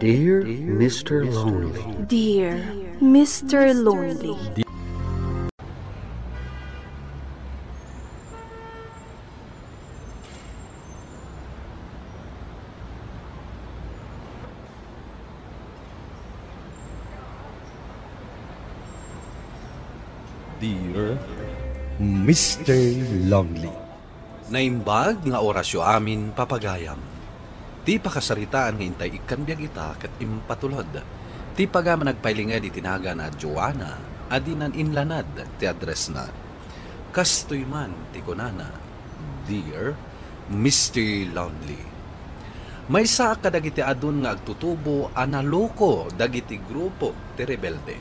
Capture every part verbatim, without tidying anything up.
Dear Mister Lonely. Dear Mister Lonely. Dear Mister Lonely. Naimbag nga orasyo amin, papagayam. Ti pakasaritaan nga intay ikkan biag ita ket impatulod. Ti paga managpailinged iti nagan a Joanna a dinan inlanad ti addressna. Kastoy man ti kunana, Dear Mister Lonely. Maysaak kadagiti adun nga agtutubo a naloko dagiti grupo ti rebelde.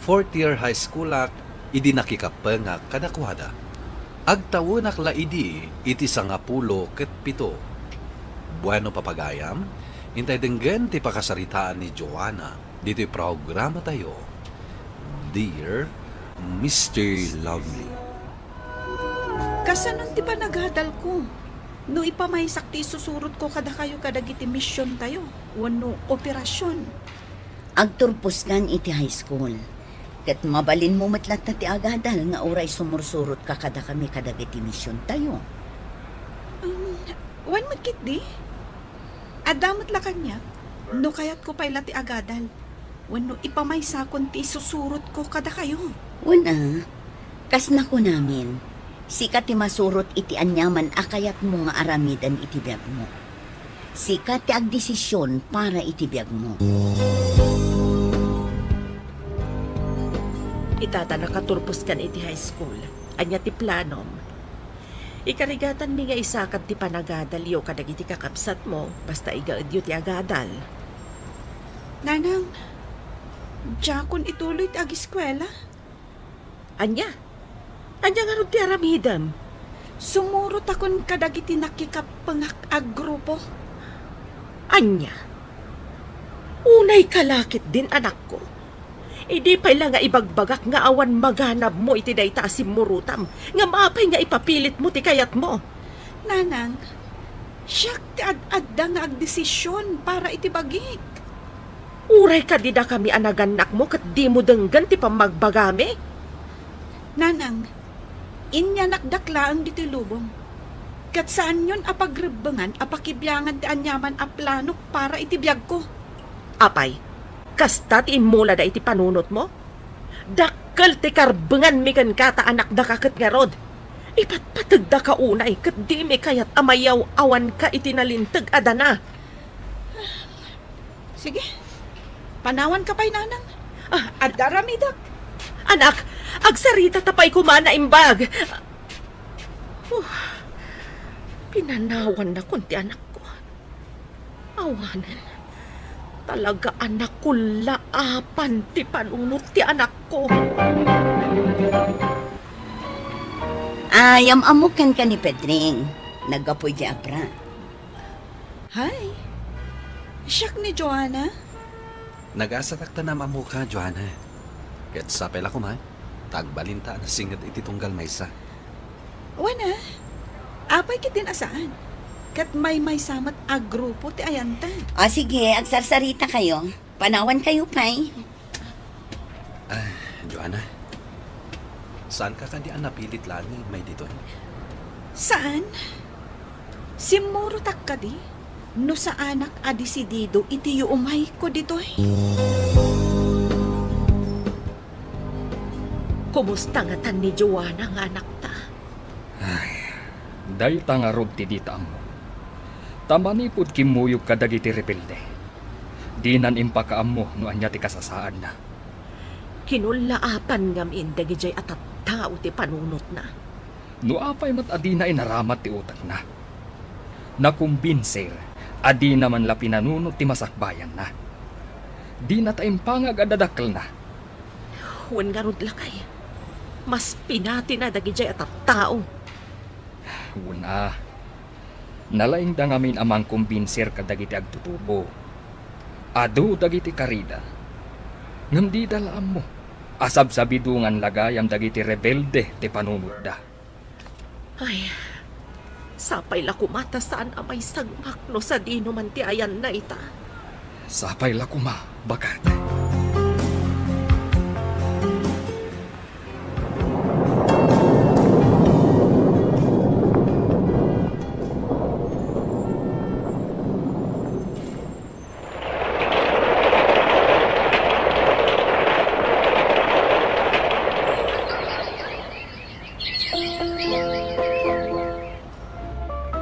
Fourth year high schoolak idi nakikappengak kadakuada. Agtawenak la idi iti sangapulo ket pito. Bueno, papagayam, intay denggen ti pakasaritaan ni Joanna ditoy programatayo, Dear Mister Lonely. Kasanon ti panagadalko no ipamaysak ti isusurotko kadakayo kadagiti misiontayo wenno operasion? Agturposkan iti high school, ket mabalinmo met latta ti agadal nga uray sumursurotka kadakami kadagiti misiontayo. Um, wen met ketdi? Adda met la kaniak no kayatko pay la ti agadal wenno ipamaysakon ti isusurotko kadakayo. Wen a, kas nakunamin, sika ti masurot iti aniaman a kayatmo nga aramiden iti biagmo. Sika ti agdesision para iti biagmo. Ita ta nakaturposkan iti high school, ania ti planom? Ikarigatanmi nga isakad ti panagadalyo kadagiti kakabsatmo, basta igaedyo ti agadal. Nanang, diakon ituloy ti ageskuela. Ania? Ania ngarud ti aramidem? Sumurotakon kadagiti nakikappengak a grupo. Ania? Unayka la ketdin, anakko. Idi pay la nga ibagbagak nga awan maganabmo iti dayta a simmurotam, ngem apay nga ipapilitmo ti kayatmo? Nanang, siak ti ad-adda nga agdesision para iti bagik. Uray kadi dakami a nagannakmo ket dimo denggen ti pammagbagami? Nanang, inyanakdak laeng ditoy lubong, ket saanyon a pagrebbengan a pakibiangan ti aniaman a planok para iti biagko. Apay, kasta ti immulada iti panunotmo? Dakkel ti karbenganmi kenka ta anakdaka ket ngarud. Ipatpategdaka unay ket dimi kayat a mayaw-awanka iti nalinteg a dana. Sige. Panawanka pay, Nanang. Ah, adda aramidek. Anak, agsarita ta pay koma, naimbag. Uh, pinanawannakon ti anakko. Awanen, talaga a nakullaapan ti panunot ti anakko. Ah, yam-ammok kenka ni Pedring. Naggapu idiay Abra. Hi. Siak ni Joanna. Nagasatak ta naam-ammoka, Joanna. Ket sapay la koma, ta agbalinta a nasinged iti tunggal maysa. Wen a, apay ketdin a saan? Ket maymaysa met a grupo ti ayanta. Ah, sige, agsarsaritakayo. Panawankayo pay. Ah, Joanna, saanka kadi a napilit laeng nga immay ditoy? Saan? Simmurotak kadi no saanak a desidido iti yuumayko ditoy? Kumusta ngatan ni Joanna nga anakta? Ay, dayta ngarud ti dita ammo. Ta manipud kimmuyog kadagiti rebelde, dinan impakaammo no ania ti kasasaadna. Kinullaapan ngamin dagidiay a tattao ti panunotna. No apay met a dina inaramat ti utekna, nakumbinser a dina man la pinanunot ti masakbayanna. Dina ta impangag a dadakkelna. Wen ngarud lakay, mas pinatina dagidiay a tattao. Wen a, nalaingda ngamin a mangkumbinser kadagiti agtutubo. Adu dagiti karida, ngem dida la ammo a sabsabidongan la gayam dagiti rebelde ti panunotda. Ay, sapay la koma ta saan a maisagmak no sadino man ti ayanna ita. Sapay la koma, baket.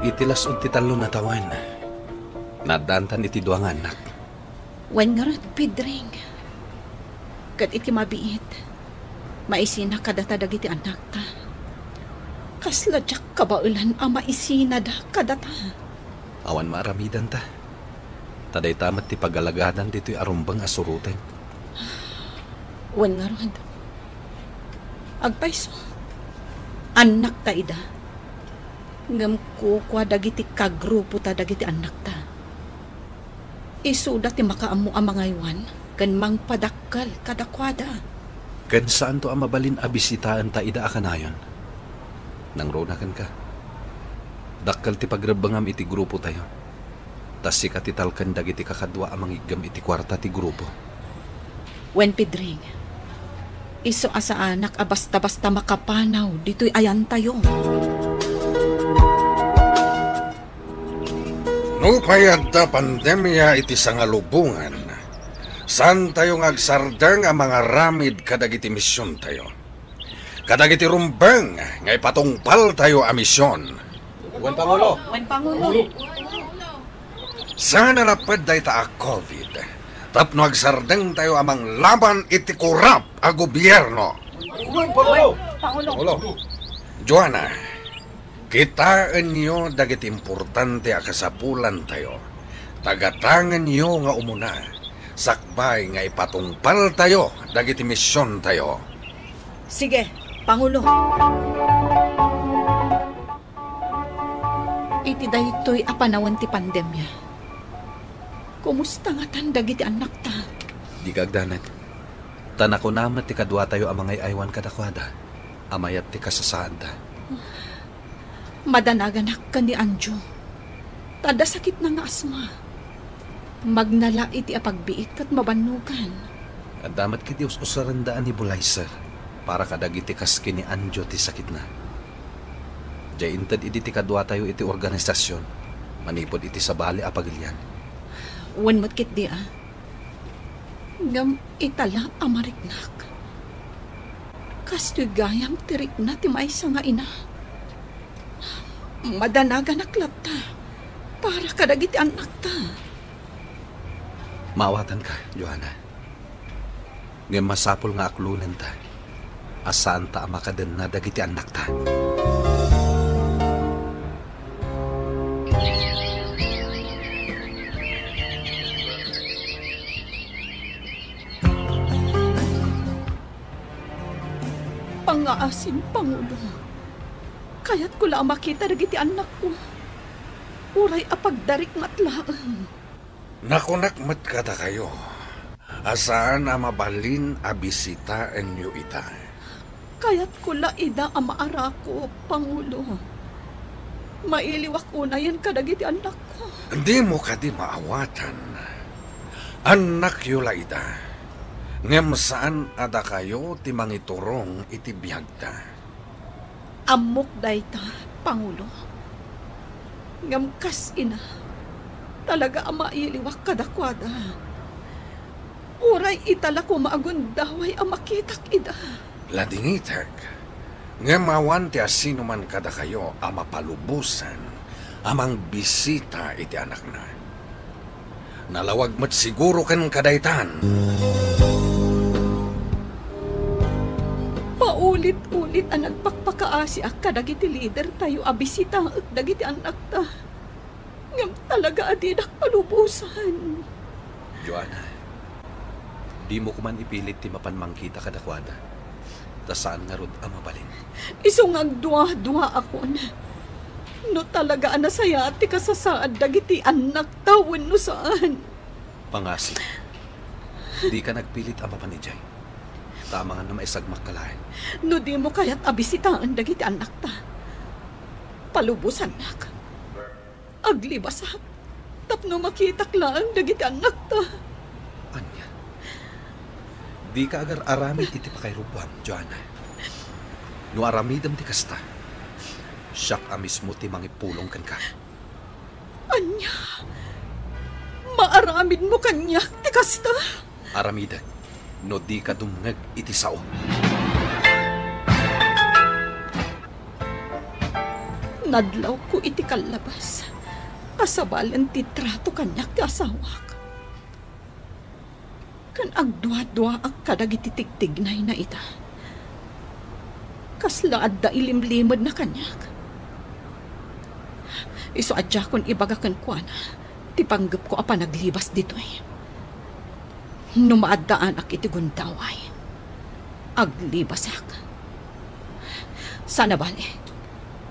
Iti las-ud ti tallo a tawen, naaddaantan iti dua nga annak. Wen ngarud, Pedring. Ket iti mabiit, maisina kadata dagiti annakta. Kasla diak kabaelan a maisinada kadata. Awan maaramidanta. Ta dayta met ti pagalagadan ditoy a rumbeng a suroten. Wen ngarud, agpayso, annakta ida. Ngem kukua dagiti kagrupota dagiti annakta. Isuda ti makaammo a mangaywan ken mangpadakkel kadakuada. Ken saanto a mabalin a bisitaenta ida a kanayon. Nangruna kenka. Dakkel ti pagrebbengam iti grupotayo. Ta sika ti talken dagiti kakadua a mangiggem iti kuarta ti grupo. Wen, Pedring, isu a saanak a basta-basta makapanaw ditoy ayantayo. Nupay adda pandemia iti sangalubongan, saantayo nga agsardeng a mangaramid kadagiti misiontayo. Kadagiti rumbeng nga ipatungpaltayo a mision. Wen, Pangulo. Wen, Pangulo. Saan a napped dayta a covid tapno agsardengtayo a manglaban iti korap a gobierno. Wen, Pangulo. Pangulo. Joanna, kitaenyo dagiti importante a kasapulantayo. Tagatangenyo nga umuna, sakbay nga ipatungpaltayo dagiti misiontayo. Sige, Pangulo. Iti daytoy a panawen ti pandemia, kumusta ngatan dagiti annakta? Dika agdanag. Ta nakuna met ti kaduatayo a mangay-aywan kadakuada a mayat ti kasasaadda. Madanaganak ken ni Anjo. Ta adda sakitna nga asma. Magna la iti apagbiit ket mabannogan. Adda met ketdi us-usarenda a nebulizer para kadagiti kas ken ni Anjo ti sakitna. Diay inted idi ti kaduatayo iti organisasion manipud iti sabali a pagilian. Wen met ketdi a. Ngem ita la a mariknak. Kastoy gayam ti rikna ti maysa nga ina. Madanaganak latta para kadagiti annakta. Maawatanka, Joanna. Ngem masapul nga aklonenta a saanta a makadenna dagiti annakta. Pangngaasim, Pangulo. Kayatko la a makita dagiti annakko. Uray a pagdarikmat laeng. Nakunak met kadakayo a saan a mabalin a bisitaenyo ida. Kayatko la ida a maarakop, Pangulo. Mailiwak unayen kadagiti annakko. Dimo kadi maawatan? Annakyo la ida, ngem saan a dakayo ti mangiturong iti biagda. Ammok dayta, Pangulo. Ngem kas ina, talaga a mailiwak kadakuada. Uray ita la koma a gundaway a makitak ida. Ladingitek, ngem awan ti asinoman kadakayo a mapalubosan a mangbisita iti anakna. Nalawag met siguro kenka daytan. Paulit-ulit a nagpakpakaasiak kadagiti lidertayo a bisitaek dagiti annakta. Ngem talaga a didak palubosan. Joanna, dimo koman ipilit ti mapan mangkita kadakuada, ta saan ngarud a mabalin. Isu nga agduaduaakon no talaga a nasayaat ti kasasaad dagiti annakta wenno saan. Pangasik, dika nagpilit a mapan idiay, ta amangan a maisagmakka laeng. No dimo kayat a bisitaen dagiti annakta, palubosannak. Aglibasak. tapno makitak laeng dagiti annakta. Ania? Dika agar-aramid iti pakairuboam, Joanna. No aramidem ti kasta, siak a mismo ti mangipulong kenka. Ania? Maaramidmo kaniak ti kasta? Aramidek no dika dumngeg iti sao. Nadlawko iti kallabas a sabalen ti trato kaniak ti asawak. Ken agduaduaak kadagiti tigtignayna ita. Kasla adda ilimlimedna kaniak. Isu a diakon ibaga kenkuana ti panggepko a panaglibas ditoy. No maaddaanak iti gundaway, aglibasak. Sana bale,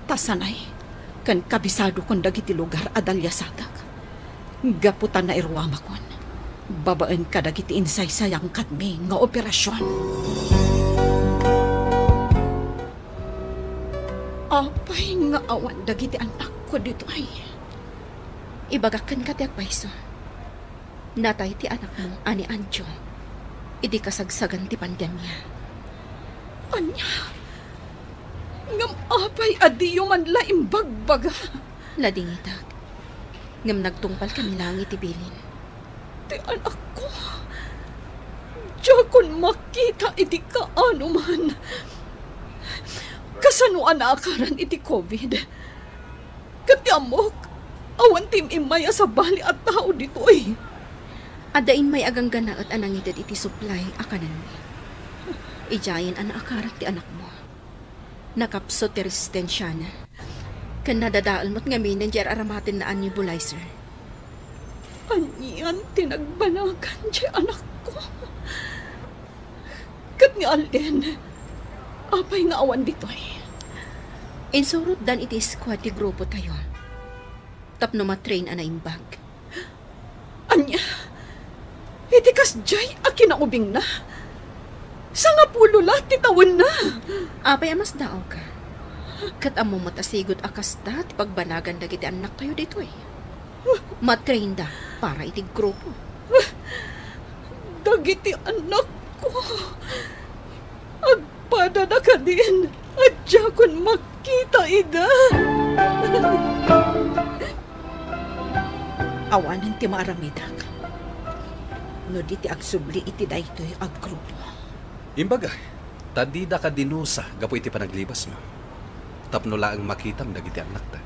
ta sanay ken kabisadokon dagiti lugar a daliasatek. Gapu ta nairuamakon babaen kadagiti insaysayangkatmi nga operasion. Apay nga awan dagiti annakko ditoy? Ibagak kenka ti agpayso. Natay ti anakmo a ni Anjo idi kasagsagan ti pandemia. Ania? Ngem apay a diyo man la imbagbaga? Ladingitak. Ngem nagtungpal kami laeng iti bilin. Ti anakko, diakon makita iti kaanoman. Kasano a naakaran iti covid? Ket ti ammok, awan ti im-immay a sabali a tao ditoy. Adda immay a gangganaet a nangited iti supply a kanenmi. Idiayen a naakaran ti anakmo. Nakapsut ti resistensiana. Ken nadadael met ngamin ti ar-aramatenna a nebulizer. Anian ti nagbanagan ti anakko? Ket ni Alden, apay nga awan ditoy? Insurotdan iti squad ti grupotayo tapno matrain a naimbag. Ania? Iti kasdiay a kinaubingna? Sangapulo la ti tawenna. Apay a masdaawka? Ket ammom met a sigud a kasta ti pagbanagan dagiti annaktayo ditoy. Matrainda para iti grupo. Dagiti annakko, agpadada kadin a diakon makita ida. Awanen ti maaramidak no di ti agsubli iti daytoy a grupo. Imbaga, ta didaka dinusa gapu iti panaglibasmo, tapno laeng makitam dagiti annakta.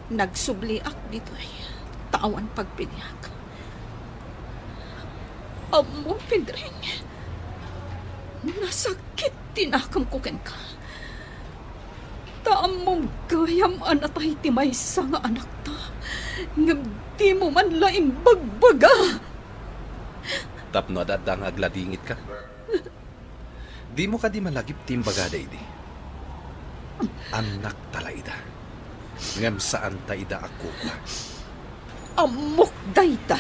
Nagsubliak ditoy, ta awan pagpiliak. Ammom, Pedring, nasakit ti nakemko kenka. Ta ammom gayam a natay ti maysa nga anakta, ngem dimo man la imbagbaga. Tapno ad-adda nga agladingitka. Dimo kadi malagip ti imbagada idi? Annakta la ida, ngem saanta ida a kukua. Ammok dayta.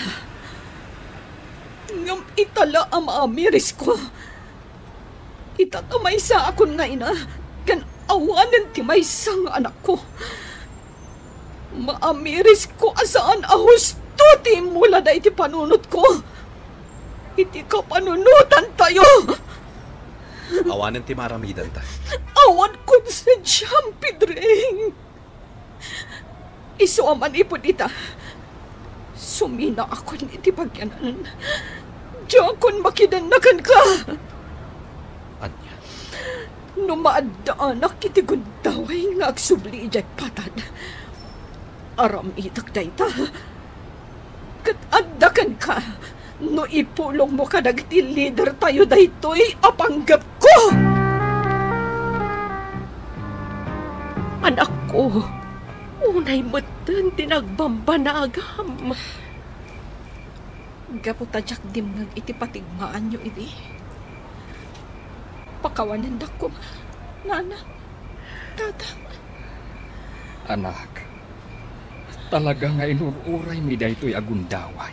Ngem ita la a maamirisko. Ita ta maysaakon nga ina, ken awanen ti maysa nga anakko. Maamirisko a saan a husto ti immulada iti panunotko. Iti kapanunotantayo. Awanen ti maaramidanta. Awan konsensiam, Pedring. Isu a manipud ita, suminaakon iti pagyanan. Diakon makidenna kenka. Ania? No maaddaanak iti gundaway nga agsubli idiay patad, aramidek dayta. Ket adda kenka no ipulongmo kadagiti lidertayo daytoy a panggepko. Anakko, unay metten ti nagbambanagam. Gapu ta diak dimngeg iti patigmaanyo idi, pakawanendak koma, nana, tatang. Anak, talaga nga inur-uraymi daytoy a gundaway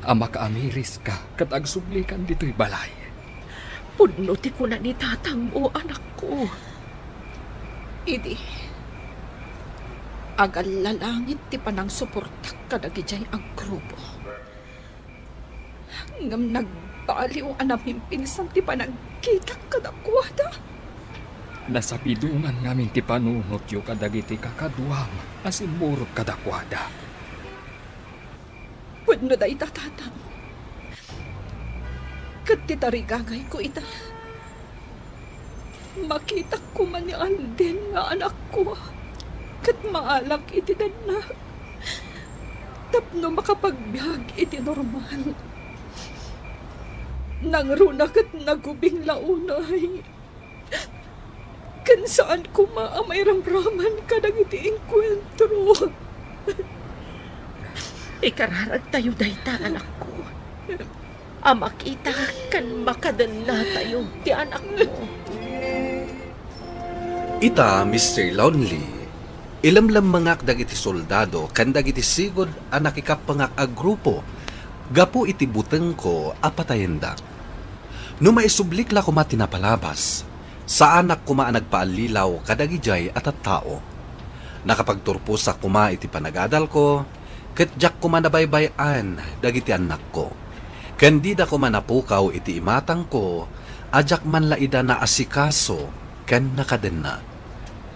a makaamiriska ket agsublikan ditoy balay. Pudno ti kuna ni tatangmo, anakko. Idi, Agallalangit ti panangsuportak kadagidiay a grupo. Ngem nagbaliw a namimpinsan ti panagkitak kadakuada. Nasapidungan ngamin ti panunotyo kadagiti kakaduam a simmurot kadakuada. Wenno dayta, Tatang, ket ti tarigagayko ita, makitak koma ni Alden nga anakko, ket maalak iti dennak tapno makapagbiag iti normal. Nangruna ket nagubing la unay. Ken saan koma a mairamraman kadagiti engkuentro. Ikararagtayo dayta, anakko, a makita ken makadennatayo ti anakmo. Ita, Mister Lonely, ilemlemmengak dagiti soldado ken dagiti sigud a nakikappengak a grupo gapu iti butengko a patayenda. No maisublik la koma ti napalabas, saanak koma a nagpaallilaw kadagidiay a tattao. Nakapagturposak koma iti panagadalko, ket diak koma nabaybay-an dagiti annakko. Ken dida koma napukaw iti imatangko a diak man la ida naasikaso ken nakadenna.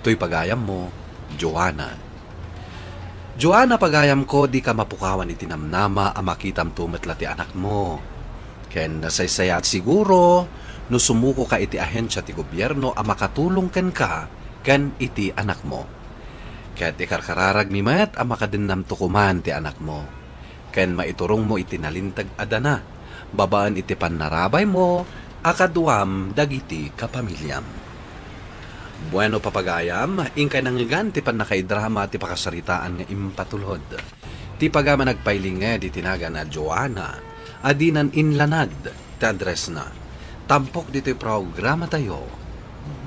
Toy pagayammo, Joanna. Joanna, pagayamko, dika mapukawan iti namnama a makitamto met la ti anakmo. Ken nasaysayaat siguro no sumukoka iti ahensia ti gobierno a makatulong kenka ken iti anakmo. Ket ikarkararagmi met a makadennamto koman ti anakmo. Ken maiturongmo iti nalinteg a dana, babaen iti pannarabaymo a kaduam dagiti kapamiliam. Bueno, papagayam, inkay nangngegan ti pannakaidrama ti pakasaritaan nga impatulod. Ti pagayam a nagpailinged iti nagan a Joanna, a dinan inlanad ti addressna. Tampok ditoy programatayo,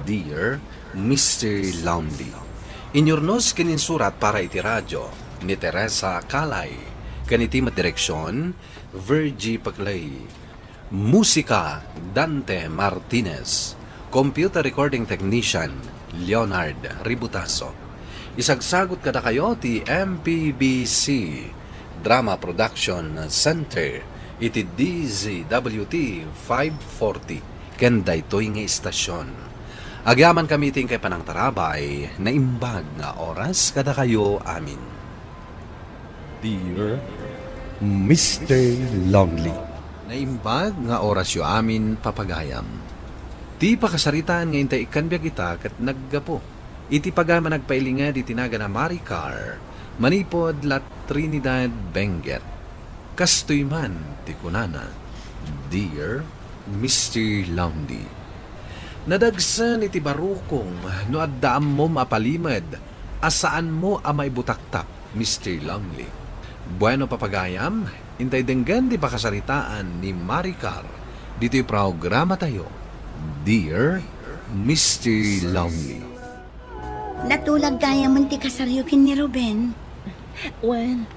Dear Mister Lonely. Inyurnos ken insurat para iti radio ni Teresa Calay, ken iti met direksion, Virgie Paclay. Musika, Dante Martinez. Computer recording technician, Leonard Ributaso. Isagsagut kadakayo ti M P B C Drama Production Center iti D Z W T five forty ken daytoy nga istasyon. Agyamankami iti inkay panangtarabay, naimbag nga oras kadakayo amin. Dear Mister Lonely. Naimbag nga orasyo amin, papagayam. Ti pakasaritaan nga intay ikkan biag ita ket naggapu iti pagayam a nagpailinged iti nagan a Maricar manipud la Trinidad Benguet. Kastoy man ti kunana, Dear Mister Lonely, nadagsen iti barukong no adda ammom a palimed a saanmo a maibutaktak, Mister Lonely. Bueno, papagayam, intay denggen ti pakasaritaan ni Maricar ditoy programatayo, Dear Mister Lonely. Natulag gayam ti kasaryo ken ni Ruben? Wen,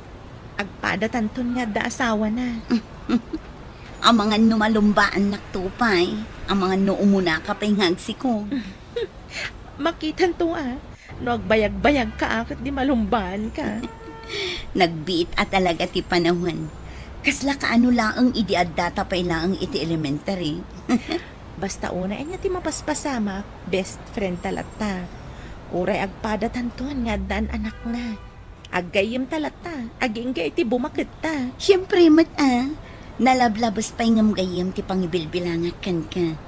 agpadatanton nga adda asawana. Amangan no malumbaannakto pay, amangan no umunaka pay nga agsikog. Makitanto a, no agbayagbayagka a ket di malumbaanka. Nagbiit a talaga ti panawen. Kasla kaano laeng idi addata pay laeng iti elementary. Basta unay ania ti mapaspasamak, best friend ta latta. Uray agpadatanton nga addan anakna. Aggayyemta latta, agingga iti bumaketta. Siempre met a, nalablabes pay ngem gayyem ti pangibilbilangak kenka.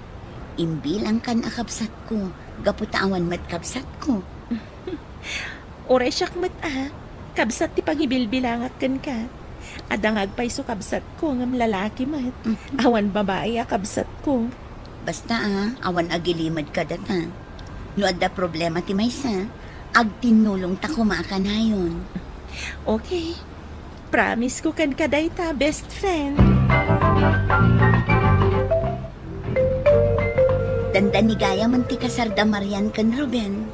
Imbilangkan a kabsatko, gapu ta awan met kabsatko. Uray siak met a, kabsat ti pangibilbilangak kenka. Adda nga agpayso kabsatko ngem lalaki met. Mhm. Awan babai a kabsatko. Basta a, awan agilimed kadata. No adda problema ti maysa, agtinnulongta koma a kanayon. Okay. Promise ko kenka dayta, best friend. Dandani gayam ti kasarda Marian ken Ruben.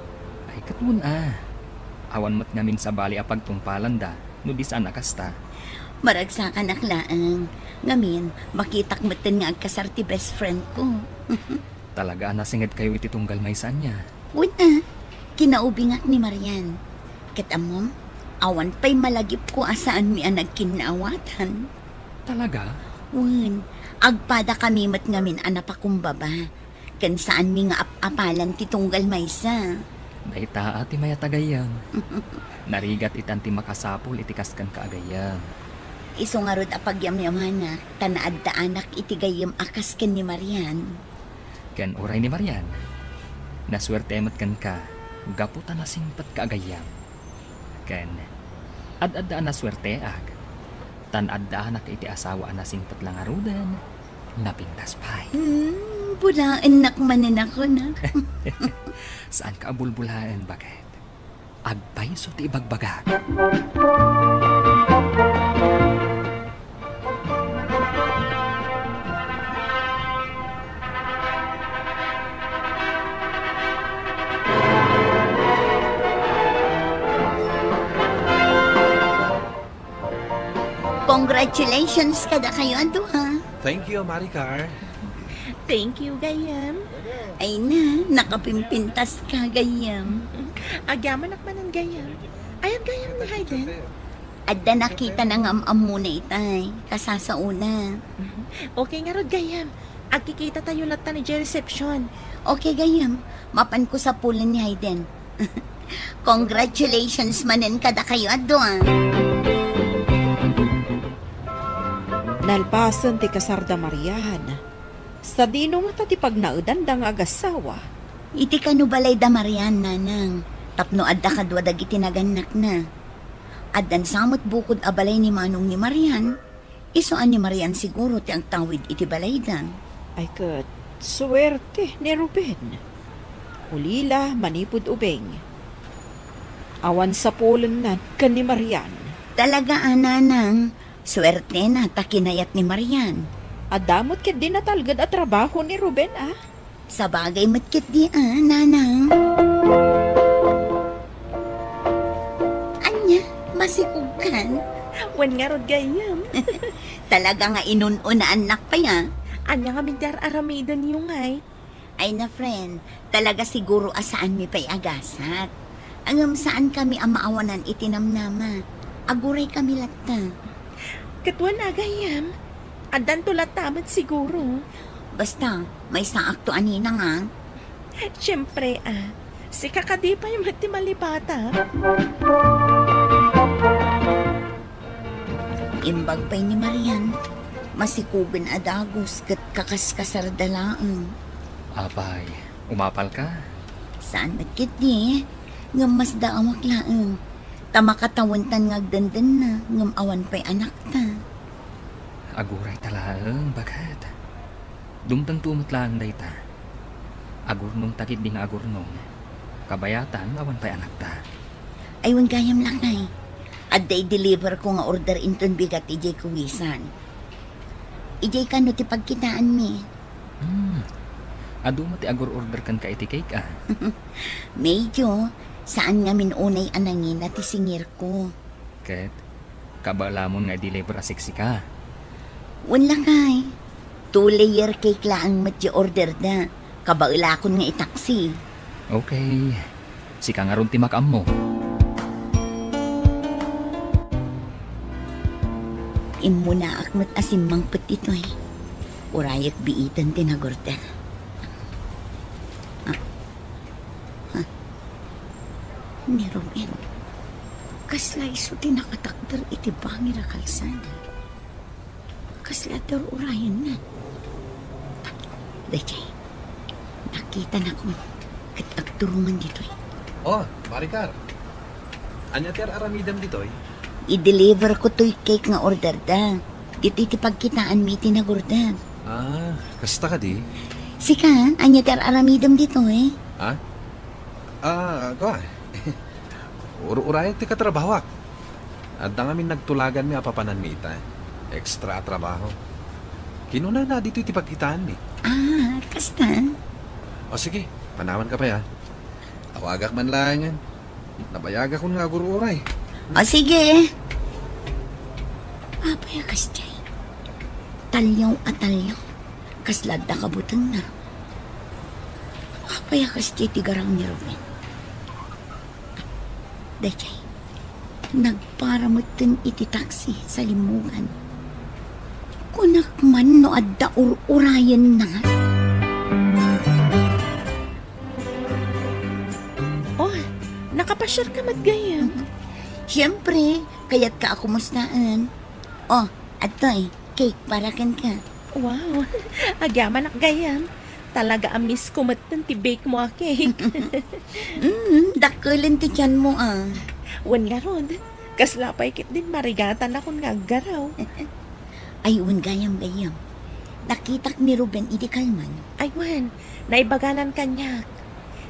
Ay, ket wen a. Awan met ngamin sabali a pagtungpalanda no di saan a kasta. Maragsakanak laeng. Ngamin, makitak metten nga agkasar ti best friend ko. Talaga a nasingedkayo iti tunggal maysa ania? Wen a, kinaubingak ni Marian. Ket ammom, awan pay malagipko a saanmi a nagkinnaawatan. Talaga? Wen, agpada kami met ngamin a napakumbaba. Ken saanmi nga ap-apalan ti tunggal maysa. Dayta a ti mayat a gayyem. Narigat itan ti makasapul iti kas kenka a gayyem. Isu ngarud a pagyamyamanak, ta naaddaanak iti gayyem a kas ken ni Marian. Ken uray ni Marian, nasuerte met kenka gapu ta nasingpetka a gayyem. Ken ad-adda a nasuerteak, tan addaanak iti asawa a nasingpet la ngaruden, napintas pay. Hmm, bulaennak manen a kunak. Saanka a bulbulaen, baket. Agpayso ti ibagbagak. Congratulations kadakayo a dua. Thank you, Maricar. Thank you, gayyem. Ay na, nakapimpintas ka, gayyem. Agyamanak manen, gayyem. Ayan, gayyem, ni Hayden? Adda nakita na nga am-ammona itay, kasasaona. Okay ngarud, gayyem. Agkikita tayo latta idiay reception. Okay, gayyem. Mapanko sapulen ni Hayden. Congratulations manen kadakayo a dua. Nalpasen ti kasarda Marian, sadino ngata ti pagnaedanda nga agassawa? Iti kano balayda Marian, nanang, tapno adda kadua dagiti nagannakna. Addan sa met bukod a balay ni manong ni Marian, isu a ni Marian siguro ti agtawid iti balayda. Ay ket, suerte ni Ruben. Ulila manipud ubing. Awan sapulenna ken ni Marian. Talaga a, nanang, suertena ta kinayat ni Marian. Adda met ketdi natalged a trabaho ni Ruben a. Sabagay met ketdi a, nanang. Ania, masikogkan? Wen ngarud gayyem. Talaga nga inun-unaannak pay a. Ania ngamin ti ar-aramidenyo ngay? Ay na, friend, talaga siguro a saanmi pay agasat. Ngem saankami a maawanan iti namnama. Aguraykami latta. Ket wen a gayyem, addanto latta met siguro. Basta, maysaakto a ninang a. Siempre a, sika kadi pay met ti malipata. Imbag pay ni Marian, masikogen a dagus ket kakaskasarda laeng. Apay, umapalka? Saan met ketdi, ngem masdaawak laeng. Ta makatawentan nga agdendenna, ngem awan pay anakta. Agurayta laeng, baket. Dumtengto met laeng dayta. Agurnongta ketdi nga agurnong. Kabayatan, awan pay anakta. Ay, wen gayam lakay. Adda i-deliver ko nga order inton bigat idiay kuwisan. Idiay kano ti pagkitaanmi? Hmm. Adu met ti agur-order kenka iti cake, a? Medyo. Saan ngamin unay a nangina ti singirko. Ket, kabaelamon nga i-deliver a siksika? Wen lakay. Two-layer cake laeng met ti orderda. Kabaelakon nga itaksi. Okay. Sika ngarud ti makaammo. Immunaak met a simmangpet ditoy. Urayek biiten ti nagurda. Ah. Ah. Ni Ruben. Kasla isu ti nakatakder iti bangir a kalsada. Kasla dur-urayenna. Daydiay, nakitanakon ket agturungan ditoy. Oh, Maricar. Ania ti ar-aramidem ditoy? I-deliver ko toy cake nga orderda. Ditoy ti pagkitaanmi iti nagurda. Ah, kasta kadi? Sika, ania ti ar-aramidem ditoy? Ha? Ah, kua. Ur-urayek ti katrabahoak. Adda ngamin nagtulaganmi a papananmi ita. Extra a trabaho. Kinunana ditoy ti pagkitaanmi. Ah, kasta? O sige, panawanka pay, a. Awagak man laengen. Nabayagakon nga agur-uray. O sige. Apay a kasdiay? Talyaw a talyaw. Kasla adda kabutengna. Apay a kasdiay ti garang ni Ruben? Daydiay, Nagpara metten iti taksi sa limmugan. Kunak man no adda ur-urayenna. Oh, nakapasiar ka met gayyem? Siyempre, kayat ka a kumustaen. Oh, adtoy, cake para kenka. Wow, agyamanak gayyem. Talaga a miss ko metten ti bake mo a cake. Mm, dakkelen ti tianmo a. Wen ngarud, kasla pay ketdin marigatanakon nga aggaraw. Ay, wen gayam, gayam. Nakitak ni Ruben idi kalman. Ay, wen, naibaganan kaniak.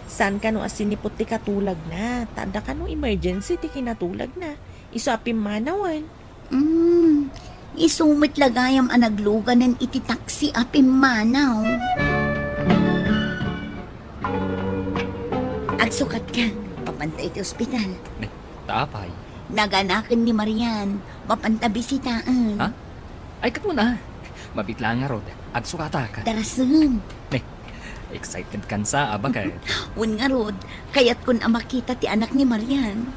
Saan kano a siniput ti katulagna, ta adda kano emergency ti kinatulagna. Isu a pimmanawen. Mm, isu met la gayam a nagluganen iti taksi a pimmanaw. Agsukat ka, mapanta iti ospital. Eh, ta apay? Naganaken ni Marian, mapanta bisitaen. Ha? Ay, ket mo na. Mabit lang ngarud, agsukatak. Darasem. Eh, excited kan sa, a, baket? Wen ngarud, kayatkon a makita ti anak ni Marian.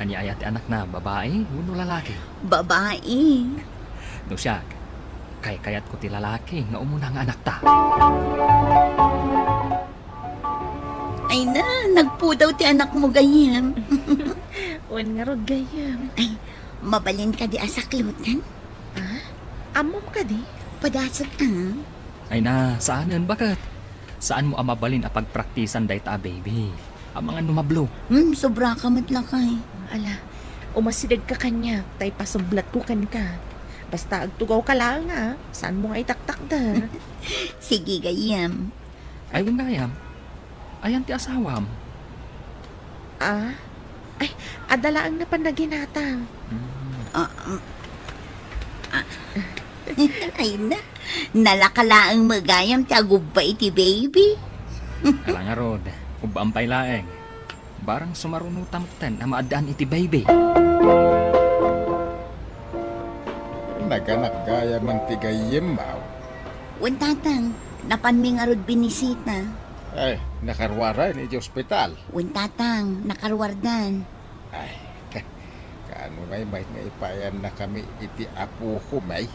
Ania aya ti anakna, babai wenno lalaki? Babai. No siak, kaykayatko ti lalaki nga umuna nga anakta. Ay na, nagpudaw ti anakmo gayam. Wen ngarud gayam. Ay, mabalin kadi a sakloten? Ah? Ammom kadi? Padasek a. Ay na, saanen, baket? Saanmo a mabalin a pagpraktisan dayta a baby? Amangan no mablo. Hmm, sobra ka met lakay. Ala, umasideg ka kaniak, ta ipasublatko kenka. Basta agtugaw ka laeng, a, saanmo nga itaktakder. Sige, gayam. Ay, wen gayam. Ayan ti asawam? Ah? Ay, adda laeng napan naginata. Hmm. Ah, um, ah. Ay na, nalaka laeng met gayam ti agubba iti baby. Ala ngarud, ubbaan pay laeng. Barang sumaruno ta metten a maaddaan iti baby. Naganak gayam ti gayyemmo. Wen, tatang, napanmi ngarud binisita. Ay, nakaruardan iti ospital. Wen, tatang, nakaruardan. Ay, kaano ngay met nga ipayannakami iti apokon, ay?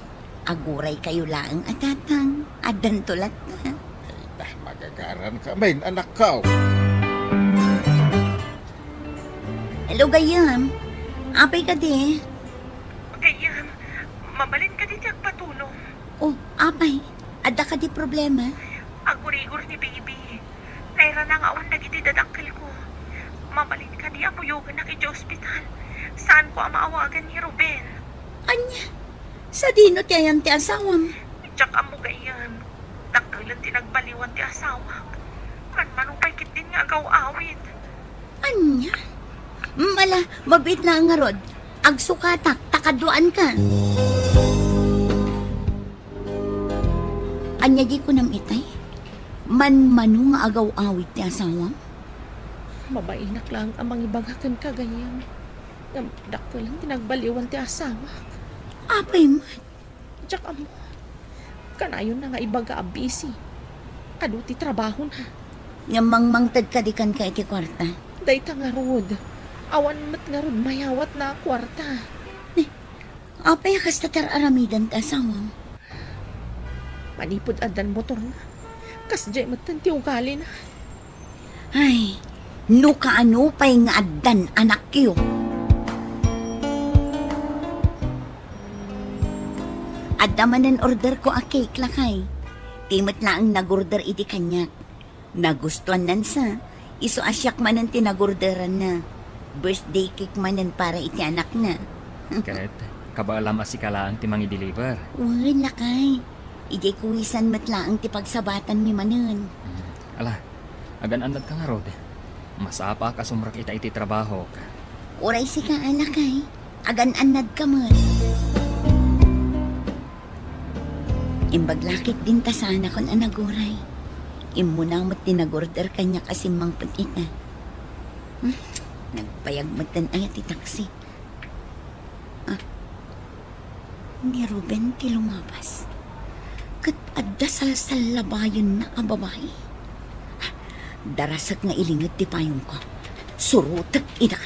Aguray kayo laeng a tatang, addanto latta. Ay, ta, magagaran kami, anakko. Hello, gayam. Apay kadi? Gayam, mabalin kadi ti agpatulong? Oh, apay, adda kadi problema? Agurigor ni baby. Nairana nga awan dagiti dadakkelko. Mabalin kadi a kuyogenak iti ospital. Saanko a maawagan ni Ruben. Ania? Sadino ti ayan ti asawam? Diak ammo gayam. Dakkelen ti nagbaliwan ti asawak. Manmano pay ketdin nga agaw-awid. Ania? Mala, mabiit na ngarud. Agsukatak, ta kaduaanka. Ania di kunam itay? Manmano nga agaw-awid ti asawam? Mabainak laeng a mangibaga kenka gayam. Ngem dakkelen ti nagbaliwan ti asawak. Apay met? Diak ammo. Kanayonna nga ibaga a busy. Adu ti trabahona. Ngem mangmangted kadi kenka iti kuarta? Dayta ngarud. Awan met ngarud mayawatna a kuarta. Ni, apay a kasta ti ar-aramidan ti asawam? Manipud addan motorna, kasdiay metten ti ugalina. Ay, no kaano pay nga addan anakyo. Adda manen orderko a cake, lakay. Ti met laeng nag-order idi kaniak. Nagustuannan sa, isu a siak manen ti nag-orderanna. Birthday cake manen para iti anakna. Ket, kabaelam a sika laeng ti mangideliver? Wen, lakay. Idiay kuwisan met laeng ti pagsabatanmi manen. Hmm. Ala, agan-annadka ngarud. Masapaak a sumrek ita iti trabahok. Uray sika, lakay. Agan-annadka met. Imbag la ketdin ta saanakon a naguray. Immuna met ti nag-order kaniak a simmangpet ita. Hmm, nagbayag metten aya ti taksi. Ah, ni Ruben ti lumabas. Ket adda salsallabayenna a babai. Darasek nga ilinged ti payongko. Surotek ida.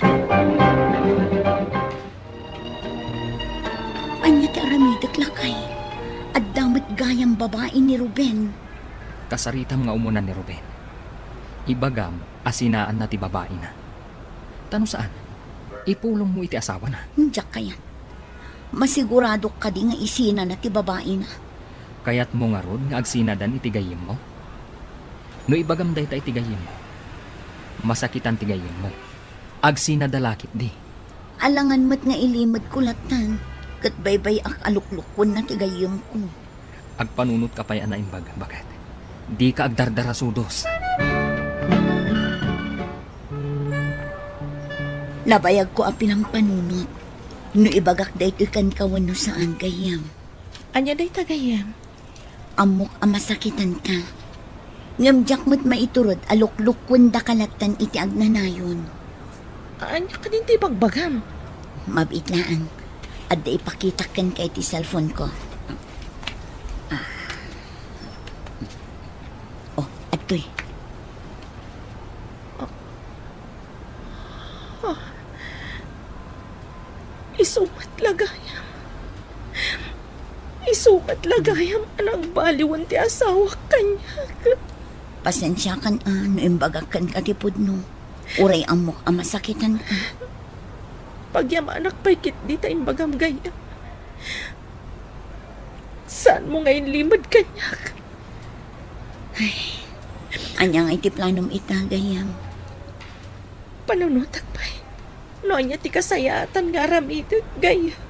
Ania ti aramidek, lakay? Adda met gayam babai ni Ruben. Kasaritam nga umuna ni Ruben. Ibagam a sinaanna ti babaina. Ta no saan, ipulongmo iti asawana. Diak kayat. Masiguradok kadi nga isinana ti babaina? Kayatmo ngarud nga agsinadan iti gayyemmo? No ibagam dayta iti gayyemmo, masakitan ti gayyemmo. Agsinada la ketdi. Alangan met nga ilimedko lattan, ket baybay-ak a luklukkuenna ti gayyemko. Agpanunotka pay a naimbag, baket. Dika agdardarasudos. Nabayagko a pinampanunot. No ibagak daytoy kenka wenno saan, gayyem. Ania dayta, gayyem? Ammok a masakitanka. Ngem diak met maiturod a luklukkuendaka lattan iti agnanayon. Ania kadin ti ibagbagam? Mabiit laeng. Adda ipakitak kenka iti cellphone ko. Ah. Oh, adtoy. Ah. Isu met la gayam. Isu met la gayam a nagbaliwen ti asawak kaniak. Pasensiakan a no imbagak kenka ti pudno. Uray ammok a masakitanka. Pagyamanak pay ketdi ta imbagam, gayyem. Saanmo nga inlimed kaniak? Ay, ania nga iti planom ita, gayyem? Panunotak pay no ania ti kasayaatan nga aramidek, gayyem.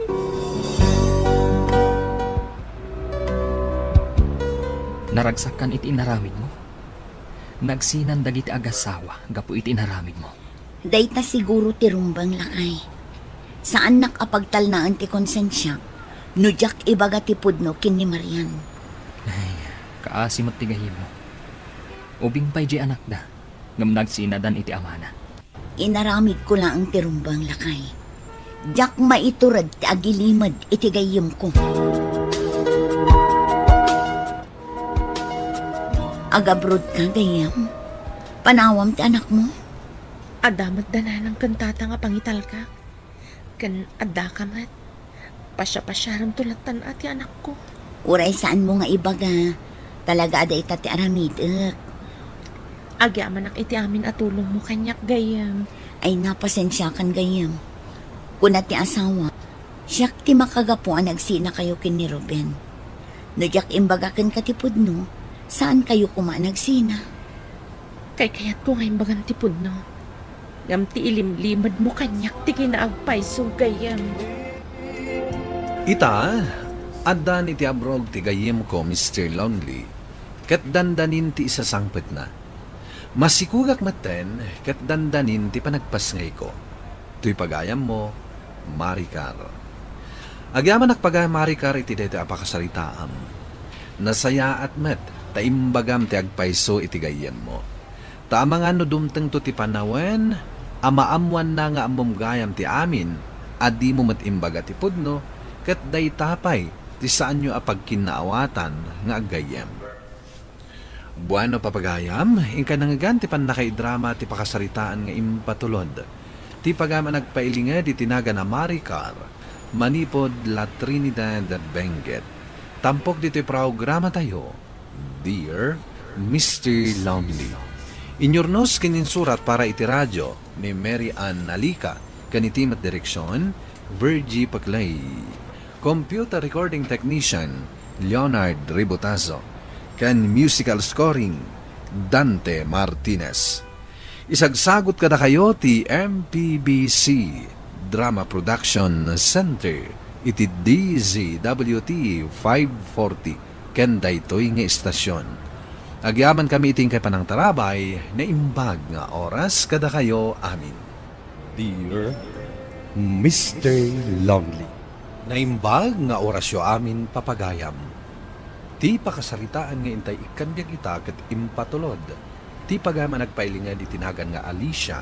Naragsakkan iti inaramidmo. Nagsinan dagiti agasawa gapu iti inaramidmo. Dayta siguro ti rumbeng, lakay. Saannak a pagtalnaen ti konsensiak no diak ibaga ti pudno ken ni Marian. Ay, kaasi met ti gayyemmo. Ubing pay diay anakda, ngem nagsinadan iti amana. Inaramidko laeng ti rumbeng, lakay. Diak maiturod ti agilimed iti gayyemko. Agabrodka, gayyem? Panawam ti anakmo? Adda met da nanang ken tata nga pangitalka. Ken addaka met. Pasiapasiaramto lattan a ti anakko. Uray saanmo nga ibaga, talaga a dayta ti aramidek. Agyamanak iti amin a tulongmo kaniak, gayyem. Ay, napasensiakan, gayyem. Kuna ti asawa, siak ti makagapu a nagsinakayo ken ni Ruben. No diak imbaga kenka ti pudno, saankayo koma a nagsina. Kaykayatko nga imbagam ti pudno. Ngem ti ilimlimedmo kaniak ti kinaagpayso, gayyem. Ita, addan iti abrog ti gayyemko, Mister Lonely, ket dandanin ti isasangpetna. Masikugak metten ket dandanin ti panagpasngayko. Toy pagayammo, Maricar. Agyamanak pagayam, Maricar, iti daytoy a pakasaritaam. Nasayaat met ta imbagam ti agpayso iti gayyemmo. Ta amangan no dumtengto ti panawen a maammoanna nga ammom gayam ti amin a dimo met imbaga ti pudno, ket dayta pay ti saanyo a pagkinnaawatan nga aggayyem. Bueno, papagayam, inka nangngegan ti pannakaidrama ti pakasaritaan nga impatulod ti pagayam a nagpailinged iti nagan a Maricar manipud La Trinidad, Benguet. Tampok ditoy programatayo, Dear Mister Lonely. Inyurnos ken insurat para iti radio ni Mary Ann Nalica, ken iti met direksion, Virgie Paclay. Computer recording technician, Leonard Ributazo. Ken musical scoring, Dante Martinez. Isagsagut kadakayo ti M P B C Drama Production Center iti D Z W T five forty ken daytoy nga istasion. Agyamankami iti inkay panangtarabay, naimbag nga oras kadakayo amin. Dear Mister Lonely. Naimbag nga orasyo amin, papagayam. Ti pakasaritaan nga intay ikkan biag ita ket impatulod ti pagayam a nagpailinged iti nagan nga Alicia,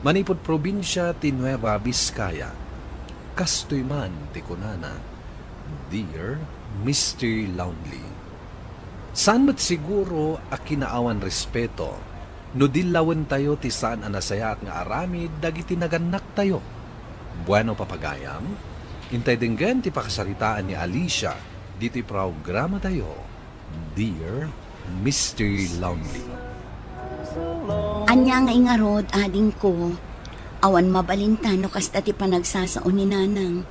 manipud probinsia ti Nueva Vizcaya. Kastoy man ti kunana, Dear Mister Lonely. Saan met siguro a kinaawan respeto no dillawentayo ti saan a nasayaat nga aramid dagiti nagannaktayo. Bueno, papagayam, Intay denggen ti pakasaritaan ni Alicia ditoy programatayo, Dear Mister Lonely. Ania nga ingarod, adingko? Awan mabalinta no kasta ti panagsasao ni Nanang.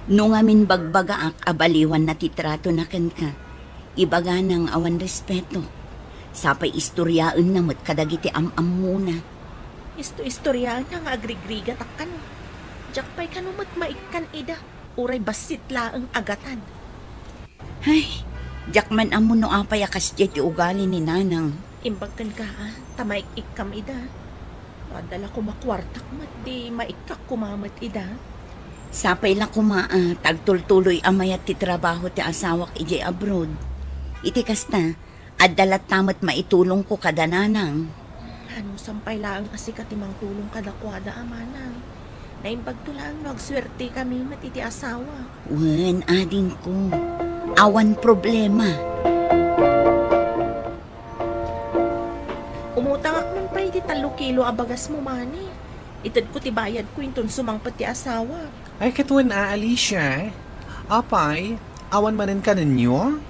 No ngamin bagbagaak a baliwanna ti tratona kenka, ibagana nga awan respeto. Sapay istoriaenna met kadagiti am-ammona. Isto-istoriaenna nga agrigrigatak kano. Diak pay kano met maikkan ida, uray bassit laeng a gatad. Ay, diak man ammo no apay a kasdiay ti ugali ni Nanang. Imbag kenka, a, ta maik-ikkam ida. No adda la koma kuartak met, di maikkak koma met ida. Sapay la koma, a, ta agtultuloy a mayat ti trabaho ti asawak idiay abroad. Iti kasta, adda latta met maitulongko kada Nanang. Anusam pay laeng a sika ti mangtulong kadakuada, a manang. Naimbagto laeng no agsuertekami met iti asawa. Wen, adingko. Awan problema. Umutangak man pay iti tallo kilo a bagasmo, mani. Itedko ti bayadko inton sumangpet ti asawa. Ay, ket wen a, Alicia. Apay, awan manen kanenyo?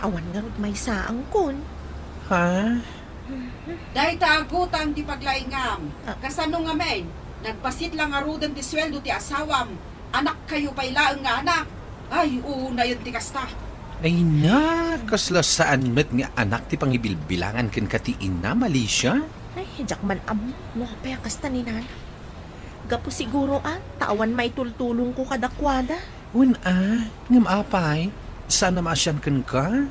Awan ngarud maysa a angkon. Ha? Dayta a gutang ti paglaingam. Ah. Kasano ngamin? Nagbassit la ngaruden ti sueldo ti asawam. Anakkayo pay laeng nga anak. Ay, unayen ti kasta. Ay na, kasla saan met nga anak ti pangibilbilangan kenka ti inam, Alicia? Ay, diak man ammo no apay a kasta ni Nanang. Gapu siguro a, ta awan maitultulongko kadakuada. Wen a, ngem apay, saan a maasian kenka?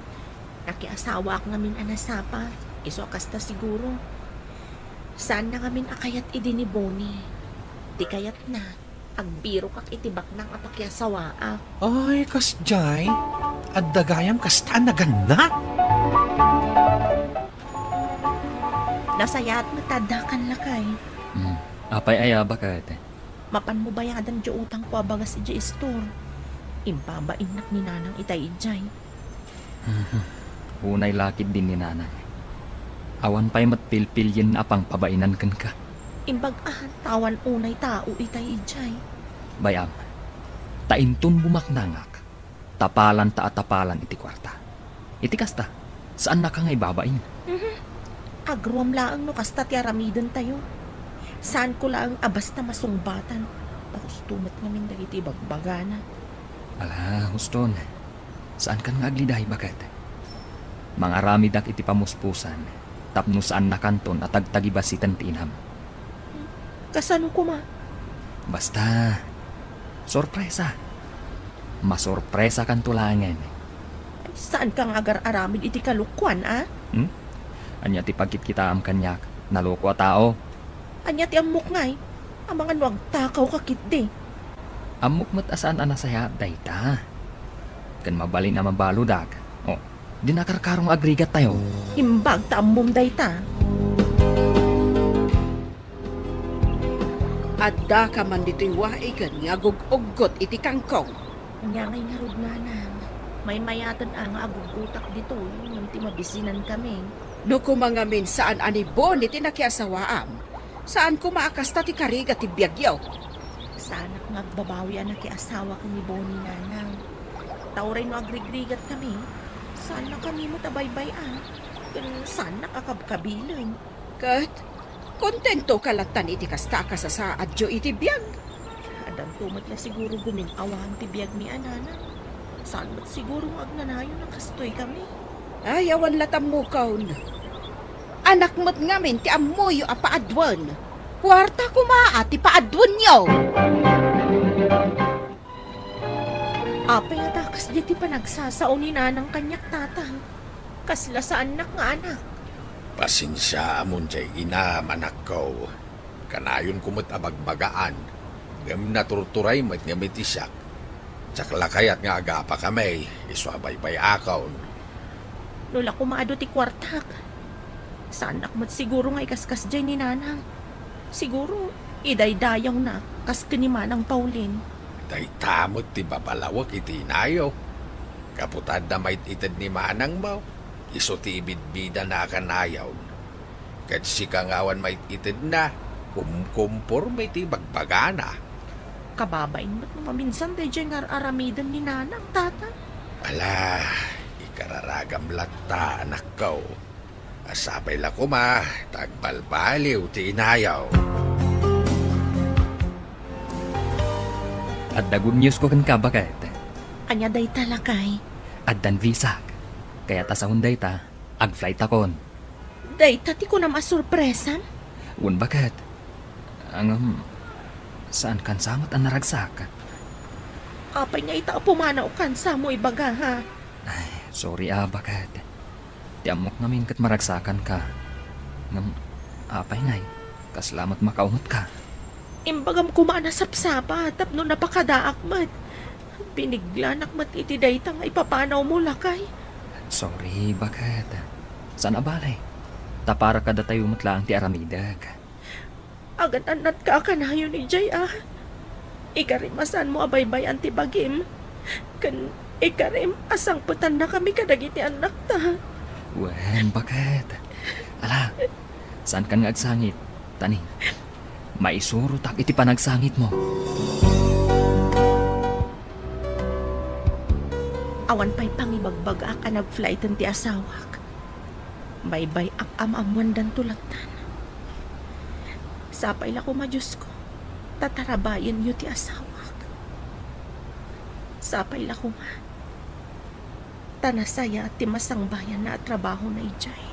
Nakiasawaak ngamin a nasapa, isu a kasta siguro. Saanna ngamin a kayat idi ni Bonnie. Ti kayatna, agbirokak iti baknang a pakiasawaak. Ay, kasdiay, adda gayam kasta a nagannak? Nasayaat met ta addakan, lakay. Hmm. Apay aya, baket? Mapanmo bayadan diay utangko a bagas idiay istor. Impabainnak ni Nanang itay idiay. Unay la ketdin ni Nanang. Awan pay met pilpilienna a pangpabainan kenka. Imbag a, ta awan unay tao itay idiay. Bay-am, ta inton bumaknangak, tapalanta a tapalan iti kuarta. Iti kasta, saannaka nga ibabain. Mhm. Agruam laeng no kasta ti aramidentayo. Saanko laeng a basta masungbatan. Ta husto met ngamin dagiti ibagbagana. Ala, huston. Saankan nga agliday, baket? Mangaramidak iti pamuspusan tapno saannakanton a tagtagibasiten ti inam. Kasano koma? Basta, sorpresa. Masorpresakanto laengen. Saanka nga agar-aramid iti kalokuan, a? Hmm? Ania ti pagkitkitaam kaniak? Naloko a tao? Ania ti ammok ngay? Amangan no agtakawka ketdi. Ammok met a saan a nasayaat dayta. Ken mabalin a mabaludak. O, dina karkaro nga agrigattayo. Imbag ta ammom dayta. Addaka man ditoy waiken nga agug-uggot iti kangkong. Ania ngay ngarud, nanang? Maymayaten a nga agug-utak ditoy ngem ti mabisinankami. No koma ngamin saan a ni Bonnie ti nakiasawaam, saan koma a kasta ti karigat ti biagyo. Saanak nga agbabawi a nakiasawa ken ni Bonnie, nanang. Ta uray no agrigrigatkami, saannakami met a baybay-an, ken saannak a kabkabilen. Ket kontentoka lattan iti kasta a kasasaadyo iti biag. Addanto met la siguro gumin-awahan ti biagmi a, nanang. Saan met siguro nga agnanayon a kastoykami. Ay, awan la tammukon. Anak met ngamin ti ammoyo a paaduen. Kuarta koma a ti paaduenyo. Apay a ta kasdiay ti panagsasao ni nanang kaniak, tatang? Kasla saannak nga anak. Pasensiaamon diay inam, anakko. Kanayonko met a bagbagaan, ngem naturturay met ngamin ti siak. Diak la kayat nga agapakami, isu a baybay-akon. No la koma adu ti kuartak, saannak met siguro nga ikaskasdiay ni nanang. Siguro, idaydayawna, kas ken ni Manang Paulin. Dayta met ti babalawek iti inayo. Gapu ta adda mait-ited ni manangmo, isu ti ibidbidana a kanayon. Ket sika nga awan mait-itedna, kumkomporme iti bagbagana. Kababain met no maminsan daydiay nga ar-aramiden ni Nanang, Tata. Ala, ikararagam latta, anakko. Sapay la koma ta agbalbaliw ti inayo. Adda good news ko kenka, baket. Ania dayta, lakay? Addan visak. Kayat a sawen dayta, ag-flight akon. Dayta ti kunam a sorpresam? Wen, baket. Ngem, saan kansa met a naragsak? Apay nga ita a pumanaw kansa mo ibaga, ha? Ay, sorry a, baket. Ti ammok ngamin ket maragsakanka. Ngem, apay ngay, kasla met makaungetka? Imbagam koma a nasapsapa tapno napakadaak met. Biniglianak met iti dayta nga ipapanaw mo, lakay. Sorry, baket. Saan a bale? Ta para kadatayo met laeng ti aramidek. Agan-annatka a kanayon idiay, a? Ikarim a saanmo a baybay-an ti bagim. Ken ikarim a sangpetannakami kadagiti annakta. Wen, baket. Ala, saankan nga agsangit. Tani, maisurotak iti panagsangitmo. Awan pay pangibagbagaak a nag-flighten ti asawak. Baybay-ak a maammoandanto lattan. Sapay la koma, Diosko, ta tarabayenyo ti asawak. Sapay la koma, ta nasayaat ti masangbayanna a trabahona idiay.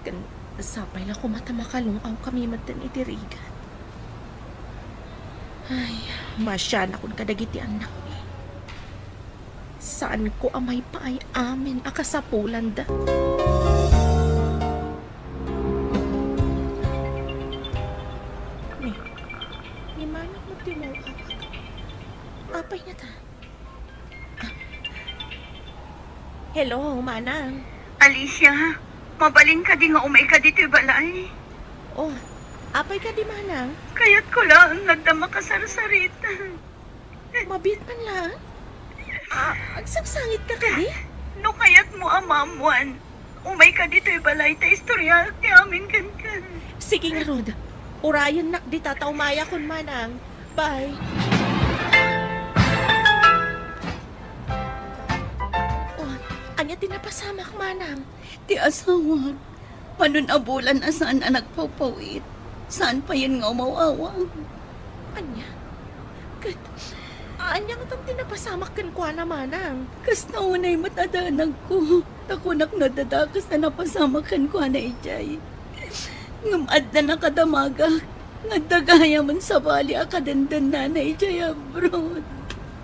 Ken sapay la koma ta makalung-awkami metten iti rigat. Ay, masianakon kadagiti annakmi. Saanko a maipaay amin a kasapulanda. Ni, ni Manang met ti umaw-awag. Apay ngata? Ah. Hello, Manang. Alicia, mabalin kadi nga umay ka ditoy balay? Oh, apay kadi, Manang? Kayatko laeng nga adda makasarsarit. Mabiit man laeng? Ah, agsangsangitka kadi? No kayatmo a maammoan, umay ka ditoy balay ta istoryaak ti amin kenka. Sige ngarud. Urayennak dita ta umayakon, Manang. Bye. Oh, ania ti napasamak, Manang? Ti asawak, manon a bulan a saan a nagpawpawit, saan payen nga umaw-awag. Ania? Ket, ania ngatan ti napasamak kenkuana, Manang? Kasta unay met a danagko, ta kunak no adda dakes a napasamak kenkuana idiay. Ngem adda nakadamagak, nga adda gayam sabali a kadendennana idiay abroad.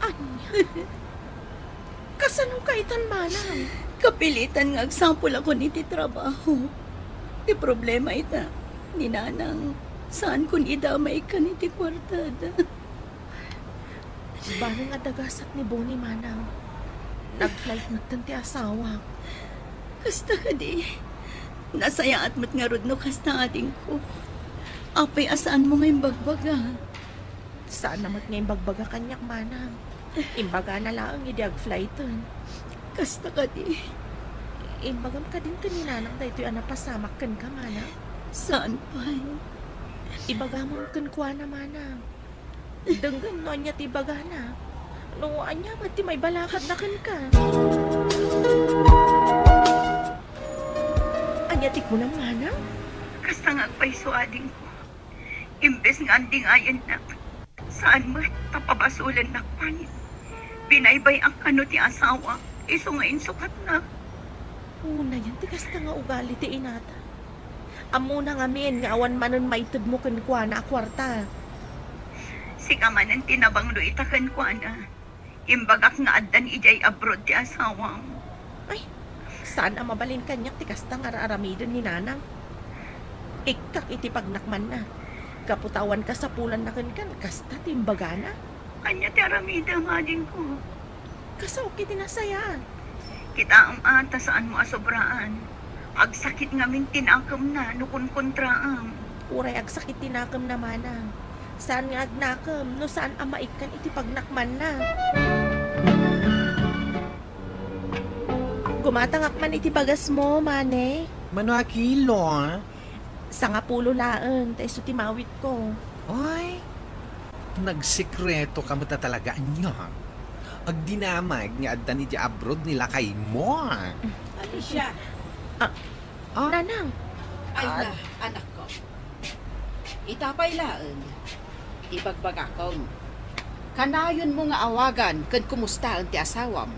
Ania? Kasano kaytan, Manang? Kapilitan nga agsapulakon iti trabaho. Ti problema ita, ni Nanang, saankon idamay kan iti kuartada. Bareng a dagasat ni Bonnie, Manang. Nag-flight metten ti asawak. Kasta kadi, nasayaat met ngarud no kasta, adingko. Apay a saanmo nga imbagbaga? Saanna met nga imbagbaga kaniak, Manang. Imbagana laeng idi agflighten. Kasta kadi? Imbagam kadin ken ni Nanang daytoy a napasamak kenka, Manang? Saan pay? Ibagamon kenkuana, Manang. Denggem no ania ti ibagana. No ania met ti maibalakadna kenka. Ania ti kunam, Manang? Kasta nga agpayso, adingko. Imbes nga andingayennak, saan met ta pabasolennak pay. Binaybay-ak kano ti asawak, isu nga insukatna. Unayen ti kasta nga ugali ti inata. Ammona ngamin nga awan manen maitedmo kenkuana a kuarta. Sika manen ti nabanglo ita kenkuana. Imbagak nga addan idiay abroad ti asawam. Ay, saan a mabalin kaniak ti kasta nga ar-aramiden ni Nanang. Ikkak iti pagnakmanna. Gapu ta awan kasapulanna kenka, kasta ti imbagana. Ania ti aramidem, adingko? Kasaok iti nasayaat. Kitaem a ta saanmo a sobraan. Agsakit ngamin ti nakemna no kunkontraam. Uray agsakit ti nakemna, Manang. Saan nga agnakem no saan a maikkan iti pagnakmanna. Gumatangak man iti bagasmo, Mane. Mano a kilo, ah? Sangapulo laeng, ta isu ti mawitko. Oy, Nagsekreto ka met talaga, ania? Agdinamag nga addan idiay abroad ni lakaymo. Alicia. Ah, ah? Nanang. Ay na, anakko. Ita pay laeng, ti bagbagakon. Kanayonmo nga awagan ken kumustaen ti asawam.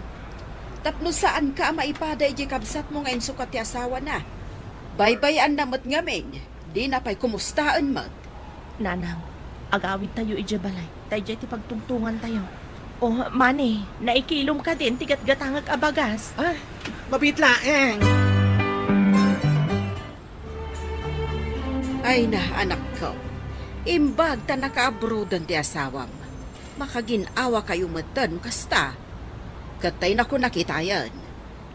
Tapno saanka a maipada idiay kabsatmo nga insukat ti asawana. Baybay-anna met ngamin, dina pay kumustaen met. Nanang, agawidtayo idiay balay. Daydiay ti pagtungtongantayo. O, Mani, naikilom kadin ti gatgatangek a bagas? Ah, mabiit laeng. Ay na, anakko. Imbag ta nakaabroaden ti asawam. Makagin-awa kayo metten no kasta. Ket tay nakunak itayen.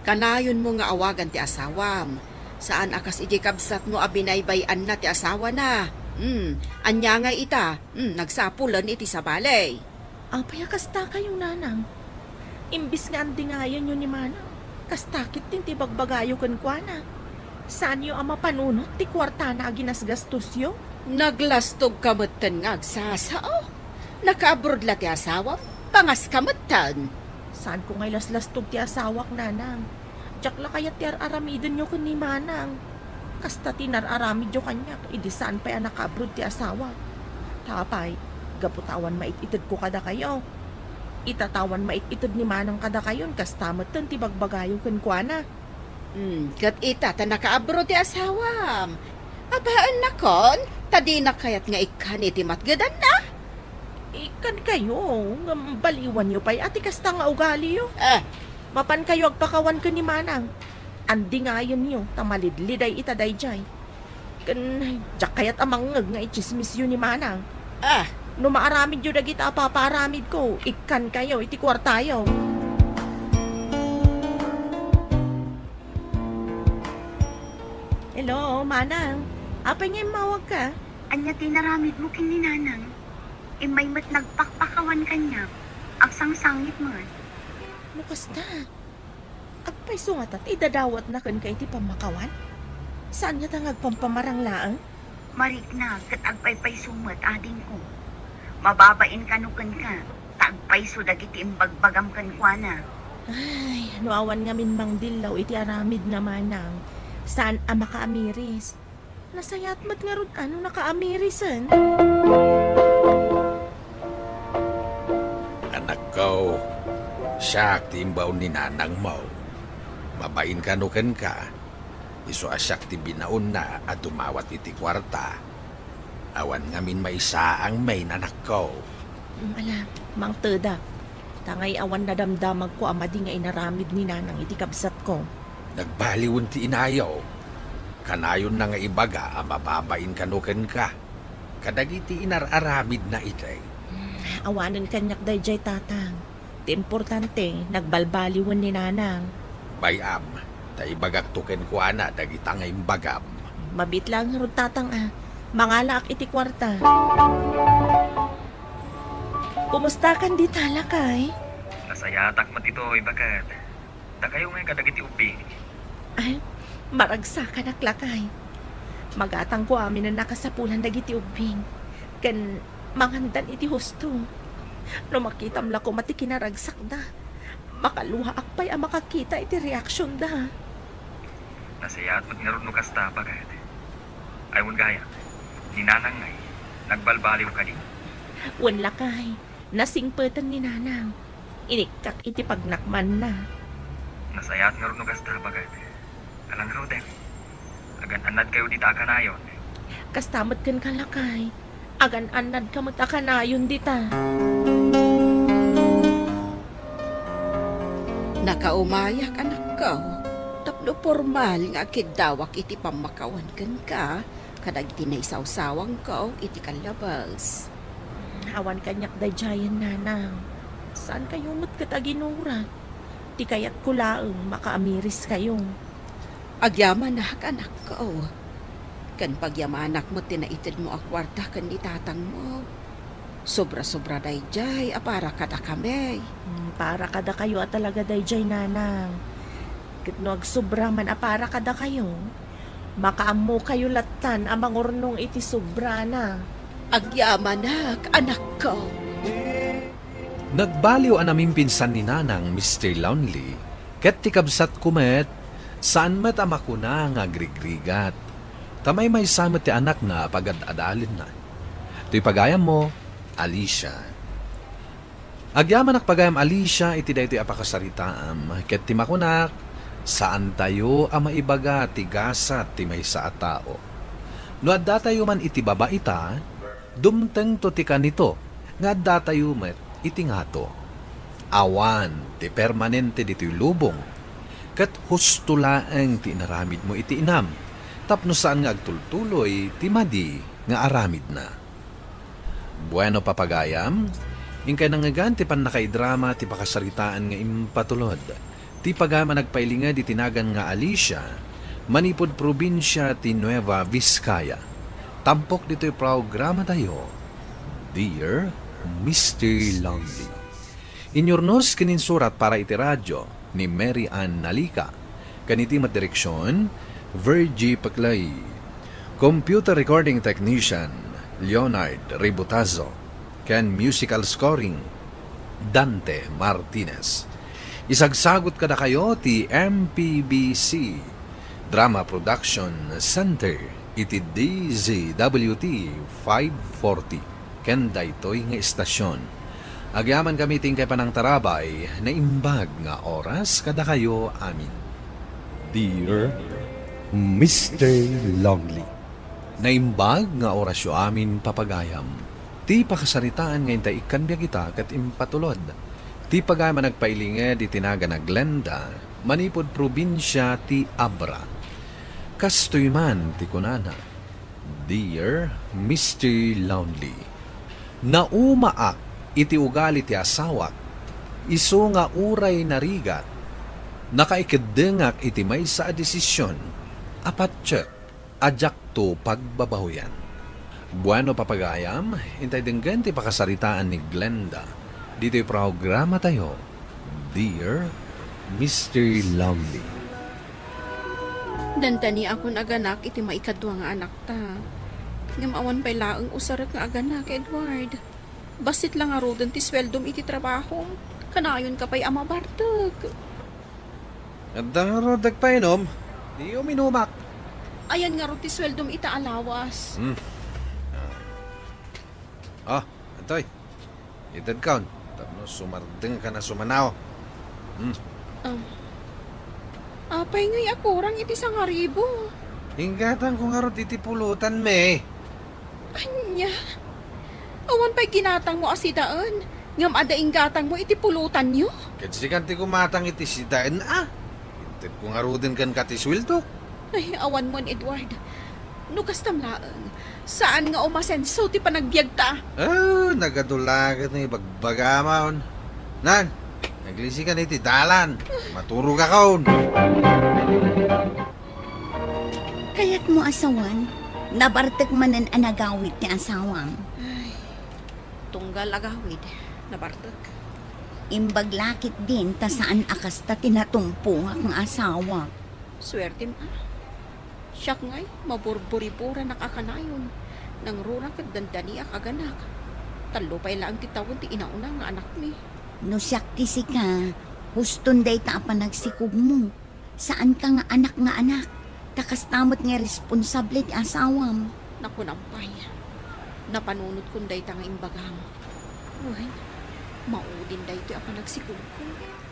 Kanayonmo nga awagan ti asawam. Saan a kas idiay kabsatmo a binaybay-anna ti asawana. Hmm, ania ngay ita? Hmm, nagsapulen iti sabali. Apay a kasta kayo, nanang? Imbis nga andingayenyo ni manang, kasta ketdin ti bagbagayo kenkuana. Saanyo a mapanunot ti kuartana a ginasgastosyo? Naglastogka metten nga agsasao. Nakaabroad la ti asawam, pangaska metten. Saanko nga ilaslastog ti asawak, nanang. Diak la kayat ti ar-aramidenyo ken ni manang. Kasta ti inar-aramidyo kaniak idi saan pay a nakaabroad ti asawak. Ta apay, gapu ta awan mait-itedko kadakayo. Ita ta awan mait-ited ni manang kadakayon, kasta metten ti bagbagayo kenkuana. Hmm, ket ita ta nakaabroad ti asawam. Abaennakon, ta dina kayat nga ikkan iti matgedanna? Ikkankayo, ngem baliwanyo pay a ti kasta nga ugaliyo. Ah. Mapankayo agpakawan ken ni manang. Andingayenyo ta malidliday ita daydiay. Ken diak kayat a mangngeg nga itsismisyo ni manang. Ah. No maaramidyo dagita a papaaramidko, ikkankayo iti kuartayo. Hello, manang. Apay nga immawagka? Ania ti inaramidmo ken ni nanang? Immay met nagpakpakawan kaniak. Agsangsangit met. No kasta, agpayso ngata ti idadawatna kenka iti pammakawan? Saan ngata nga agpampamarang laeng? Marikna ket agpaypayso met, adingko. Mababain kano kenka, ta agpayso dagiti imbagbagam kenkuana. Ay, no awan ngamin mangdillaw iti aramidna manang, saan a makaamiris. Nasayaat met ngarud a no nakaamirisen. Anakko, siak ti imbaon ni nanangmo. Mabain kano kenka, isu a siak ti binaonna a dumawat iti kuarta. Awan ngamin maisaang main, anakko. Mm, ala, mangtedak. Ta ngay awan nadamdamagko a madi nga inaramid ni nanang iti kabsatko. Nagbaliwen ti inayo. Kanayonna nga ibaga a mababain kano kenka kadagiti inar-aramidna iti. Mm, awanen kaniak daydiay, tatang. Ti importante, nagbalbaliwen ni nanang. Bay-am, ta ibagakto kenkuana dagita nga imbagam. Mabiit laeng ngarud, tatang, a. Mangalaak iti kuarta. Kumustakan dita, lakay? Nasayaatak met itoy, baket. Dakayo ngay kadagiti ubbing. Ay, maragsakanak, lakay. Magatangko aminen a kasapulan dagiti ubbing. Ken mangandan iti husto. No makitam la koma ti kinaragsakda, makaluaak pay a makakita iti reaksionda. Nasayaat met ngarud no kasta, baket. Ay, wen gayam, ni nanang ngay, nagbalbaliw kadi? Wen, lakay, nasingpeten ni nanang. Inikkak iti pagnakmanna. Nasayaat ngarud no kasta, baket. Ala ngaruden, agan-annadkayo dita a kanayon. Kasta met kenka, lakay. Agan-annadka met a kanayon dita. Nakaumayak, anakko, tapno pormal nga akiddawak iti pammakawan kenka kadagiti naisawsawangko iti kallabas. Awan kaniak daydiayen, nanang. Saankayo met ket aginurat. Ti kayatko laeng, makaamiriskayo. Agyamanak, anakko. Ken pagyamanak met ti naitedmo a kuarta ken ni tatangmo. Sobra-sobra daydiay a para kadakami. Hmm, para kadakayo a talaga daydiay, nanang. Ket no agsobra man a para kadakayo, makaammokayo lattan a mangurnong iti sobrana. Agyamanak, anakko. Nagbaliw a namimpinsan ni Nanang, Mister Lonely, ket ti kabsatko met, saan met a makuna nga agrigrigat. Ta maymaysa met ti anakna a pagad-adalenna. Toy pagayammo, Alicia. Agyamanak pagayam, Alicia, iti daytoy a pakasaritaam, ket ti makunak, saantayo a maibaga ti gasat ti maysa a tao. No addatayo man iti babaita, dumtengto ti kanito nga addatayo met iti ngato. Awan ti permanente ditoy lubong, ket husto laeng ti inaramidmo iti inam, tapno saan nga agtultuloy ti madi nga aramidna. Bueno, papagayam, inkay nangngegan ti pannakaidrama ti pakasaritaan nga impatulod. Ti pagayam a nagpailinged iti nagan nga Alicia, manipud probinsia ti Nueva Vizcaya. Tampok ditoy programatayo, Dear Mister Lonely. Inyurnos ken insurat para iti radio ni Mary Ann Nalica. Ken iti met direksion, Virgie Paclay. Computer recording technician, Leonard Ributazo. Ken musical scoring, Dante Martinez. Isagsagut kadakayo ti M P B C Drama Production Center iti D Z W T five forty. Ken daytoy nga istasion, agyamankami ti inkay panangtarabay, naimbag nga oras kadakayo amin. Dear Mister Lonely. Naimbag nga orasyo amin, papagayam. Ti pakasaritaan nga intay ikkan biag ita ket impatulod. Ti pagayam a nagpailinged iti nagan a Glenda, manipud probinsia ti Abra. Kastoy man ti kunana, Dear Mister Lonely, naumaak iti ugali ti asawak, isu nga uray narigat, nakaikeddengak iti maysa a desisyon a patiek a diakto pagbabawian. Bueno, papagayam, intay denggen ti pakasaritaan ni Glenda ditoy programatayo, Dear Mister Lonely. Dandaniakon a ganak iti maikadua nga anakta. Ngem awan pay laeng usarek nga aganak, Edward. Bassit la ngaruden ti sueldom iti trabahom. Kanayonka pay a mabartek. Adda ngarud dagpainum? Di uminumak. Ayan ngarud ti sueldom ita a lawas. Hmm. Ah. Ah, antoy. Itedkon, tapno sumardengkan a sumanaw. Hmm. Ah. Apay ngay a kurang iti sangaribu? Inggatangko ngarud iti pulutan, me. Ania? Awan pay ginatangmo a sidaen, ngem adda inggatangmo iti pulutanyo? Ket sikan ti gumatang iti sidaen a. Intedko ngaruden kenka ti sueldok. Ay, awan mon, Edward. No kastam laeng, saan nga umasenso ti panagbiagta? Ah, nagadu laeng ti ibagbagam. Nan, naglisikan iti dalan. Maturogakon. Kayatmo a sawen, nabartek manen a nagawid ti asawam. Ay, tunggal agawid, nabartek. Imbag la ketdin ta saan a kasta ti natumpongak nga asawa. Suertem a. Siak ngay, maburburiburanak a kanayon. Nangruna ket dandaniak a ganak. Tallo pay laeng ti tawen ti inauna nga anakmi. No siak ti sika, huston dayta a panagsikogmo. Saanka nga anak nga anak, ta kasta met nga responsable ti asawam. Nakunam pay, napanunotkon dayta nga imbagam. Wen, maudin daytoy a panagsikogko.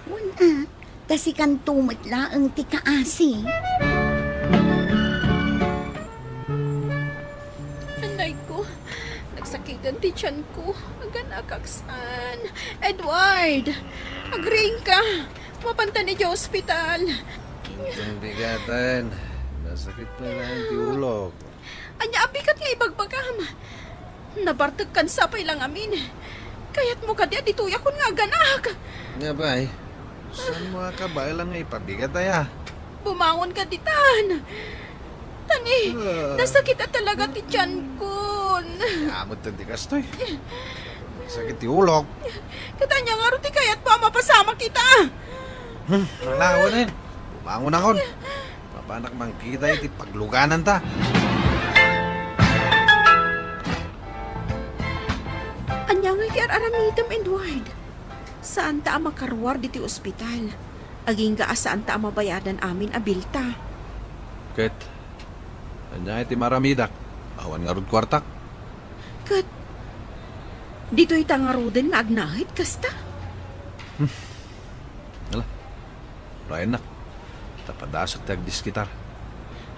Wen a, ta sikanto met laeng ti kaasi. Anayko, nagsakiten ti tianko. Aganakak saan. Edward! Agriingka! Mapantan idiay ospital. Intong bigatan. Nasakit na lang ti ulok. Ania a bigat nga ibagbagam? Nabartekkan sapay lang amin. Kayatmo kadi a ditoyakon nga aganak? Nga bay, saan mo a kabaelan nga ipabigat aya? Bumangon ka ditan. Tani, ah, nasakit a talaga ti tiankon. Amot ti kastoy. Sakit ti ulok. Ket ania ngarud ti kayatmo a mapasamak ita? Hmm, ala, awanen. Bumangon akon. Mapanak mangkita iti paglugananta. Dayta ngay ti ar-aramidem, Edward. Saanta a makaruar ditoy ospital. Agingga a saanta a mabayadan amin a bilta. Ket, ania ti maaramidak? Awan ngarud kuartak. Ket, ditoyta ngaruden nga agnaed, kasta? Ala, urayennak. Ta padasek ti agdiskitar.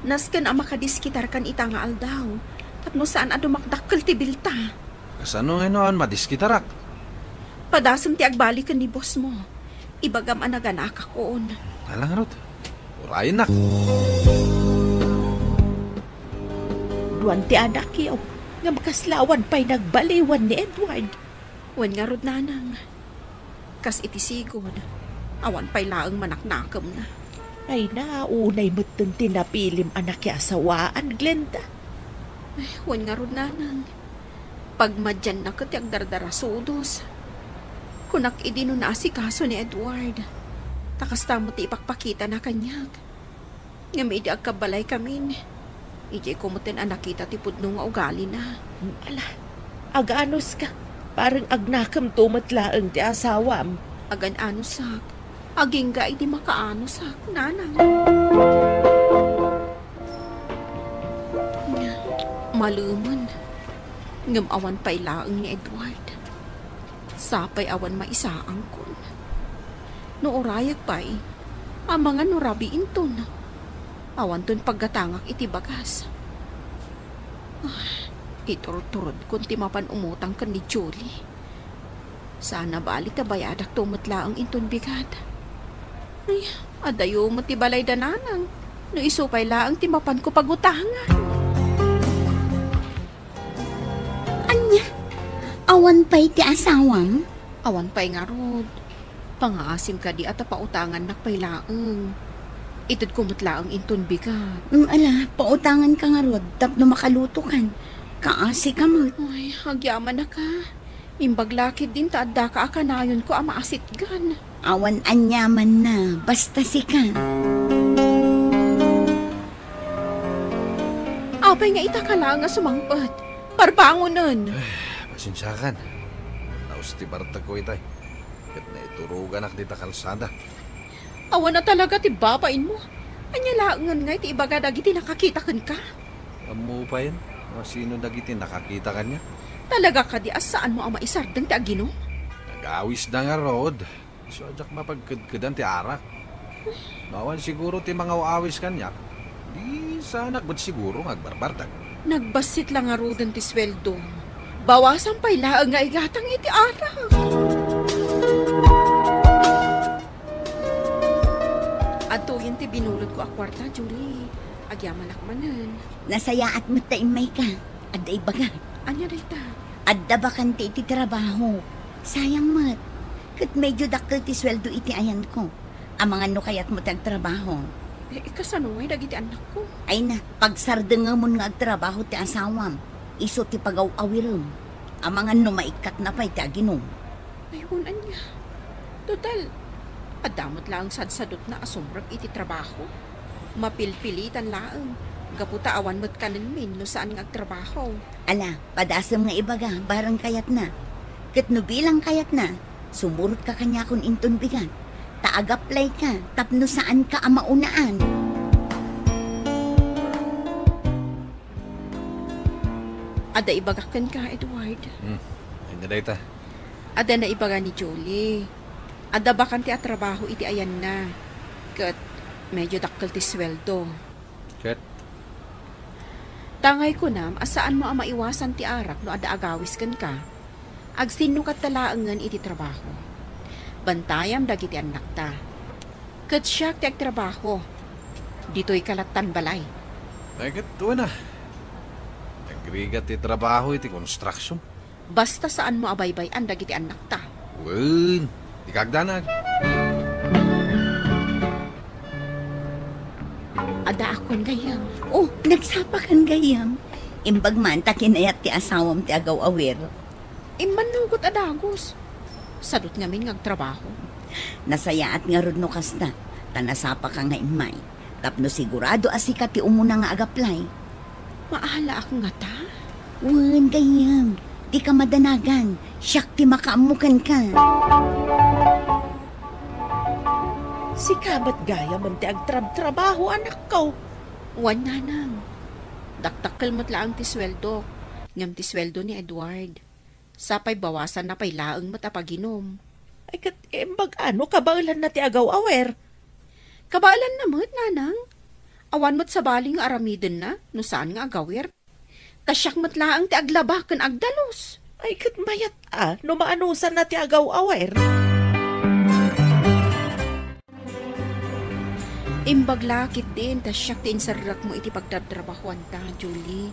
Nasken a makadiskitarkan ita nga aldaw, tapno saan a dumakdakkel ti bilta. Kasano ngay no awan madiskitarak? Padasem ti agbaliken ni boss mo. Ibagam a naganakakon. Ala ngarud. Urayennak. Duan ti anakyo, ngem kasla awan pay nagbaliwan ni Edward. Wen ngarud, nanang. Kas iti sigud, awan pay laeng manaknakemna. Ay, naunay metten ti napilim a nakiasawaan, Glenda. Ay, wen ngarud, nanang. Pagmadianna ket ti agdardarasudos. Kunak idi no naasikaso ni Edward. Ta kasta met ti ipakpakitana kaniak. Ngem idi agkabbalaykamin, idiay ko metten a nakita ti pudno nga ugalina. Ala, aganuska. Parang agnakemto met laeng ti asawam. Agan-anusak. Agingga idi makaanusak, nanang. Malemen. Ngem awan pay laeng ni Edward. Sapay awan maisaangkon. No urayek pay, amangan no rabii inton. Awanton paggatangak iti bagas. Ah, iturturodkon ti mapan umutang ken ni Julie. Saan a bali ta bayadakto met laeng inton bigat. Ay, adayo met ti balayda, nanang. No isu pay laeng ti mapanko pagutangan. Ania? Awan pay ti asawam? Awan pay ngarud. Pangaasim kadi a ta pautangannak pay laeng. Itedko met laeng inton bigat. Mm, ala, pautanganka ngarud tapno makalutokan. Kaasika met. Ay, agyamanak a. Imbag la ketdin ta addaka a kanayonko a maasitgan. Awan aniamanna, basta sika. Apay nga itaka laeng a sumangpet? Parbangonen! Ay, pasensiakan. Naus ti bartegko itay. Ket naituroganak dita kalsada. Awan a talaga ti babainmo. Ania laengen ngay ti ibaga dagiti nakakita kenka? Ammo payen no sino dagiti nakakita kaniak. Talaga kadi a saanmo a maisardeng ti aginum? Nagawisda ngarud. Isu a diak mapagkedkedan ti arak. No awan siguro ti mangaw-awis kaniak, di saanak met siguro nga agbarbartek. Nagbassit la ngaruden ti sueldo. Bawasan pay laeng nga igatang iti arak. Adtoyen ti binulodko a kuarta, Julie. Agyamanak manen. Nasayaat met ta immayka. Adda ibaga. Ania dayta? Adda bakante iti trabaho. Sayang met. Ket medio dakkel ti sueldo iti ayanko. Amangan no kayatmo ti agtrabaho. Eh, kasano ngay dagiti annakko? Ay na, pagsardengemon nga agtrabaho ti asawam. Isu ti pagaw-awirem. Amangan no maikkatna pay ti aginum. Ay, wen ania. Total, adda met laeng sadsadutna a sumrek iti trabaho. Mapilpilitan laeng, gapu ta awan met kanenmin no saan nga agtrabaho. Ala, padasem nga ibaga, bareng kayatna. Ket no bilang kayatna, sumurotka kaniakon inton bigat, ta agaplayka tapno saanka a maunaan. Adda ibagak kenka, Edward. Hmm. Ania dayta? Adda naibaga ni Julie. Adda bakante a trabaho iti ayanna. Ket medio dakkel ti sueldo. Ket? Tangay kunam a saanmo a maiwasan ti arak no adda agawis kenka. Agsinnukatta laengen iti trabaho. Bantayam dagiti annakta. Ket siak ti agtrabaho. Ditoyka lattan balay. Ay, ket wen a. Agrigat ti trabaho iti construction. Basta saanmo a baybay-an dagiti annakta. Wen, dika agdanag. Adda a kuan gayyem. Oh, nagsapakan gayyem. Imbag man ta kinayat ti asawam ti agaw-awir. Immannugot a dagus. Sadut ngamin nga agtrabaho. Nasayaat ngarud no kasta, ta nasapaka nga immay. Tapno sigurado a sika ti umuna nga agaplay. Maalaak ngata? Wen, gayyem. Dika madanagan, siak ti makaammo kenka. Sika met gayam ti agtrabtrabaho, anakko. Wen, nanang. Dakdakkel met laeng ti sueldok, ngem ti sueldo ni Edward. Sapay bawasanna pay laeng met a paginum. Ay, ket imbag a no kabaelanna ti agaw-awer? Kabaelanna met, nanang. Awan met sabali nga aramidenna no saan nga agawir. Ta siak met laeng ti aglaba ken agdalus. Ay, ket mayat a no maanusanna ti agaw-awer. Imbag la ketdin ta siak ti inserrekmo iti pagtrabtrabahoanta, Julie.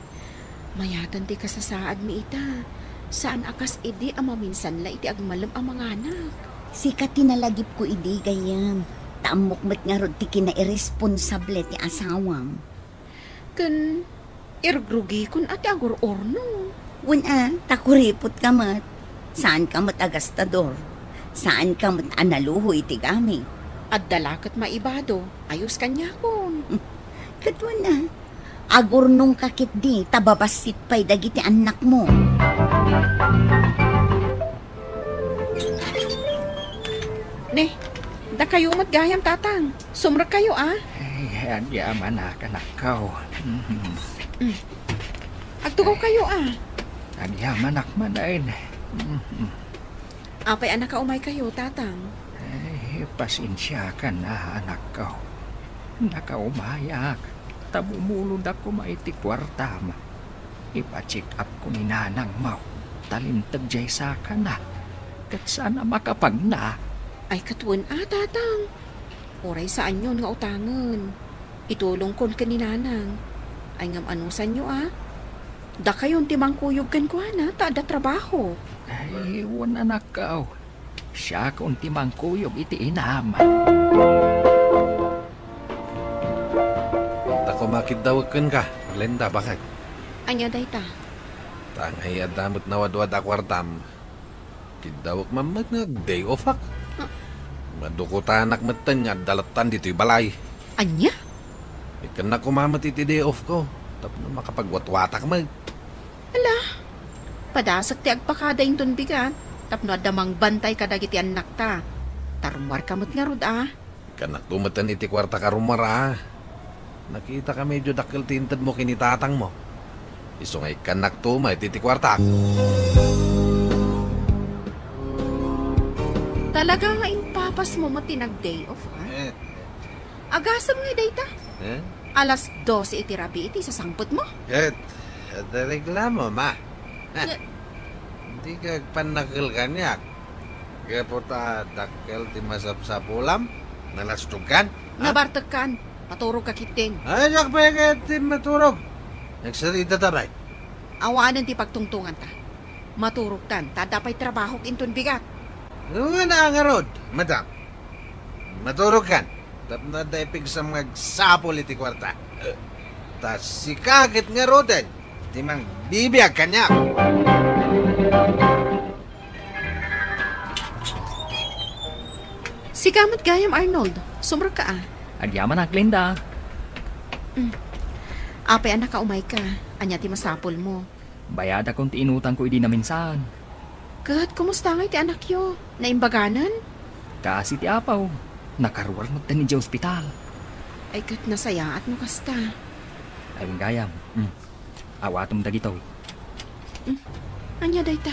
Mayaten ti kasasaadmi ita. Saan a kas idi a maminsan la iti agmalem a manganak. Sika ti nalagipko idi, gayyem. Ta ammok met ngarud ti kinairesponsable ti asawam. Ken irugrugikon a ti agur-urno. Wen a, ta kuripotka met. Saanka met a gastador. Saanka met a naluho iti gamit. Adda la ket maibado, ayos kaniakon. Ket wen a, agurnongka ketdi ta babassit pay dagiti annakmo. Ne, dakayo met gayam, tatang. Sumrekkayo a. Ay, agyamanak, anakko. Mhm. Mm. Agtugawkayo a. Agyamanak manen. Mhm. Apay a nakaumaykayo, tatang? Ay, pasensiakan a, anakko. Nakaumayak. Ta bumulodak koma iti kuartam. Ipa-check up ko ni nanangmo, ta linteg diay sakana, ket saan a makapagna. Ay, ket wen a, tatang. Uray saanyon nga utangen. Itulongkon ken ni nanang. Ay, ngem anusanyo a? Dakayon ti mangkuyog kenkuana, ta adda trabaho. Ay, wen, anakko. Siakon ti mangkuyog iti inam. Ta koma kiddawek kenka, Glenda, baket. Ania dayta? Ta ngay adda met nawadwad a kuartam, kiddawek man met nga ag-day off-ak. Ah. Madukutanak metten nga adda lattan ditoy balay. Ania? Ikkannak koma met iti day off-ko, tapno makapagwatwatak met. Ala, padasek ti agpakada inton bigat, tapno adda mangbantay kadagiti annakta. Ta rummuarka met ngarud a. Ikkannak to metten iti kuartak a rummuar a. Nakitaka medio dakkel ti intedmo ken ni tatangmo. Isu nga ikkannak to met iti kuartak. Talaga nga impapasmo met ti nag-day off, a? Eh. Agasem nga dayta? Eh? Alas dose iti rabii ti sasangpetmo? Ket, adda reklamo, ma. Nga dika agpannakkel kaniak. Gapu ta dakkel ti masapsapulam, nalastogkan? Ha? Nabartekkan. Paturogka ketdin. Ay, diak pay ket ti maturog. Nagsaritata pay. Awanen ti pagtungtonganta. Maturogtan, ta adda pay trabahok inton bigat. Ngarud, madam. Maturogkan. Tapno adda ipigsam nga agsapul iti kuarta. Ta sika ket ngaruden ti mangbibiag kaniak. Sika met gayam, Arnold. Sumrekka a. Agyamanak, Glenda. Mm. Apay a nakaumayka? Ania ti masapulmo? Bayadakon ti inutangko idi naminsan. Ket kumusta ngay ti anakyo? Naimbaganen? Kaasi ti apaw. Nakaruar metten idiay ospital. Ay, ket nasayaat no kasta. Ay, wen gayam. Mm. Awatem dagitoy. Mm. Ania dayta?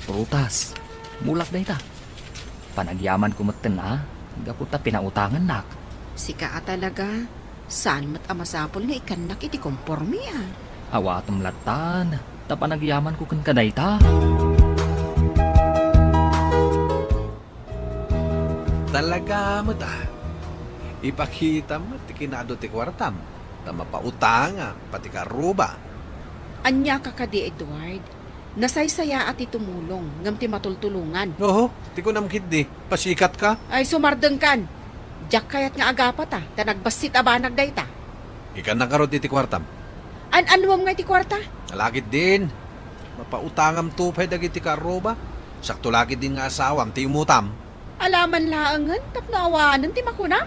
Prutas. Mulak dayta. Panagyamanko metten a, gapu ta pinautangannak. Sika a talaga. Saan met a masapul nga ikkannak iti komporme a. Awatem lattan, ta panagyamanko kenka dayta. Talaga met a. Ipakitam met ti kinado ti kuartam, ta mapautangam pati karuba. Ania ka kadi, Edward? Nasaysayaat ti tumulong, ngem ti matultulongan. Oo, ti kunam ketdi, pasikatka. Ay, sumardengkan. Diak kayat nga agapata, ta nagbassit a banag dayta. Ikkannak ngarud iti kuartam. An-anuem nga iti kuarta? Ala ketdin. Mapautangamto pay dagiti karuba. Sakto la ketdin nga asawam ti imutam. Alaman laengen tapno awanen ti makunam?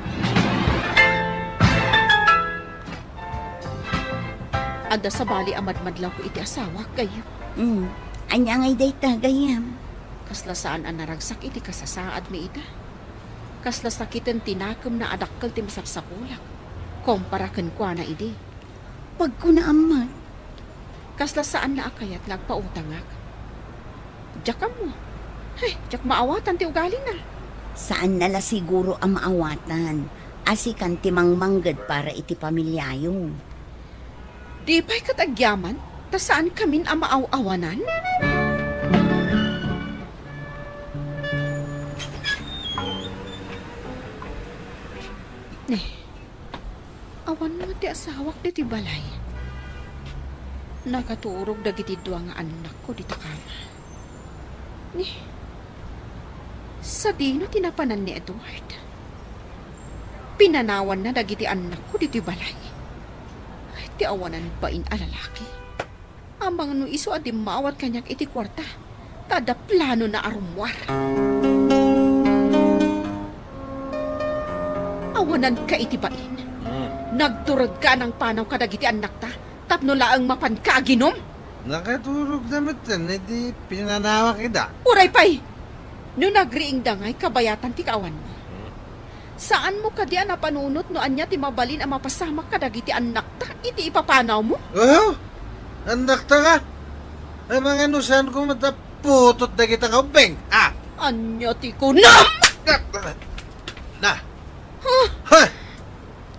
Adda sabali a madmadlawko iti asawak, gayyem. Mm. Ania ngay dayta, gayyem? Kasla saan a naragsak iti kasasaadmi ita. Kasla sakiten ti nakemna a dakkel ti masapsapulak kompara kenkuana idi. Pagkunaam met. Kasla saanna a kayat nga agpautangak. Diak ammo. Ay, diak maawatan ti ugalina. Saanna la siguro a maawatan. Asikan ti mangmangged para iti pamiliayo. Di pay ket agyaman ta saankamin a maaw-awanan? Ne, awan met ti asawak ditoy balay. Nakaturog dagiti dua nga annakko dita kama. Ni, sadino ti napanan ni Edward? Pinanawanna dagiti annakko ditoy balay. Ay, ti awanan bain a lalaki. Amangan no isu a dimmawat kaniak iti kuarta, ta adda planona a rummuar. Awananka iti bain. Hmm. Nagturedka a nangpanaw kadagiti annakta, tapno laeng mapanka aginum? Nakaturogda metten idi pinanawak ida. Uray pay! No nagriingda ngay kabayatan ti kaawanmo. Hmm. Saanmo kadi a napanunot no ania ti mabalin a mapasamak kadagiti annakta iti ipapanawmo? Oh? Annakta ka? Amangan no saanko met a putot dagita nga ubbing, ha? Ania ti kunam? Na. Huh? Ha?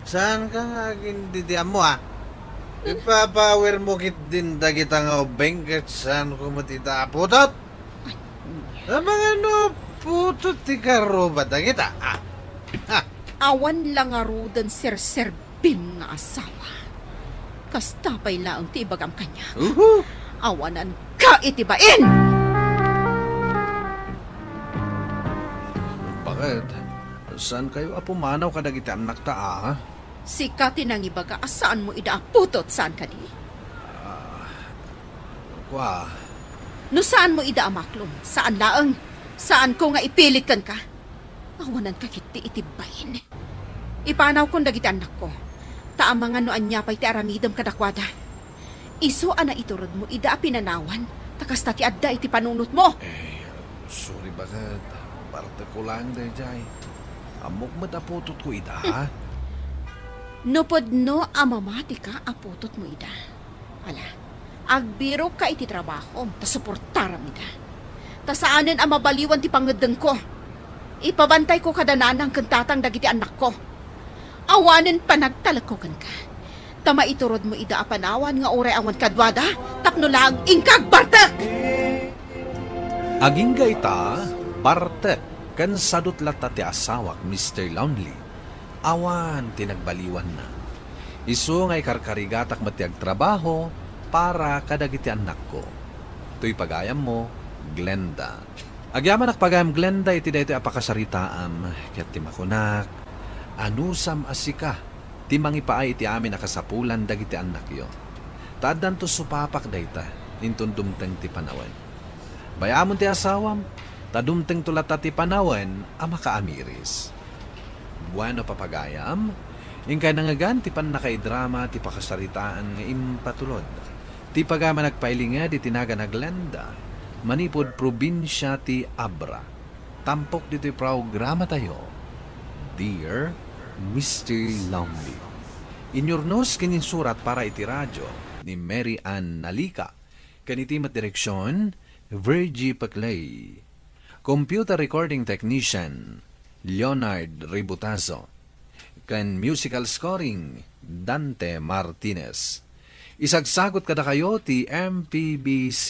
Saanka nga agindidiammo, ha? Ipapawirmo ketdin dagita nga ubbing ket saanko met ita a putot? Amangan no putot ti karuba dagita, ha? Ha? Awan la ngaruden serserbim nga asawa. Kasta pay laeng ti ibagam kaniak. Uhu. Awananka iti bain! Bakit? Saankayo a pumanaw kadagiti annakta, a? Sika ti nangibaga a saanmo ida a putot, saan kadi? Ah, kua. No saanmo ida a maklon, saan laeng. Saanko nga ipilit kenka. Awananka ketdi iti bain. Ipanawkon dagiti annakko. Ta amangan no ania pay ti aramidem kadakuada. Isu a naituredmo ida a pinanawan, ta kasta ti adda iti panunotmo. Eh, sorry, baket. Partekko laeng daydiay. Ammok met a putotko ida, ha? No pudno a mamatika a putotmo ida. Ala, agbirokka iti trabahom, ta suportaram ida. Ta saanen a mabaliwan ti pangngeddengko. Ipabantayko kada nanang ken tatang dagiti annakko. Awanen panagtalekko kenka. Ta maiturodmo ida a panawan nga uray awan kaduada, tapno laeng inka agbartek! Agingga ita, bartek ken sadut latta ti asawak, Mister Lonely. Awan ti nagbaliwanna. Isu nga ikarkarigatak met ti agtrabaho para kadagiti annakko. Toy pagayammo, Glenda. Agyamanak pagayam, Glenda, iti daytoy a pakasaritaam, ket ti makunak, anusam a sika ti mangipaay iti amin a kasapulan dagiti annakyo. Ta addanto supapak dayta, inton dumteng ti panawen. Bayamon ti asawam, ta dumtengto latta ti panawen a makaamiris. Bueno, papagayam, inkay nangngegan ti pannakaidrama ti pakasaritaan nga impatulod. Ti pagayam a nagpailinged iti nagan a Glenda, manipud probinsia ti Abra. Tampok ditoy programatayo, Dear Mister Lonely. Inyurnos ken insurat para iti radio ni Mary Ann Nalica, ken iti met direksion, Virgie Paclay. Computer recording technician, Leonard Ributazo. Ken musical scoring, Dante Martinez. Isagsagut kadakayo ti M P B C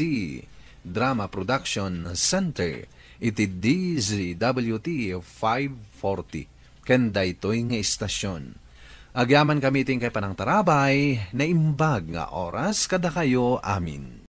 Drama Production Center iti D Z W T five forty ken daytoy nga istasyon. Agyamankami iti inkay panangtarabay, naimbag nga oras kadakayo amin.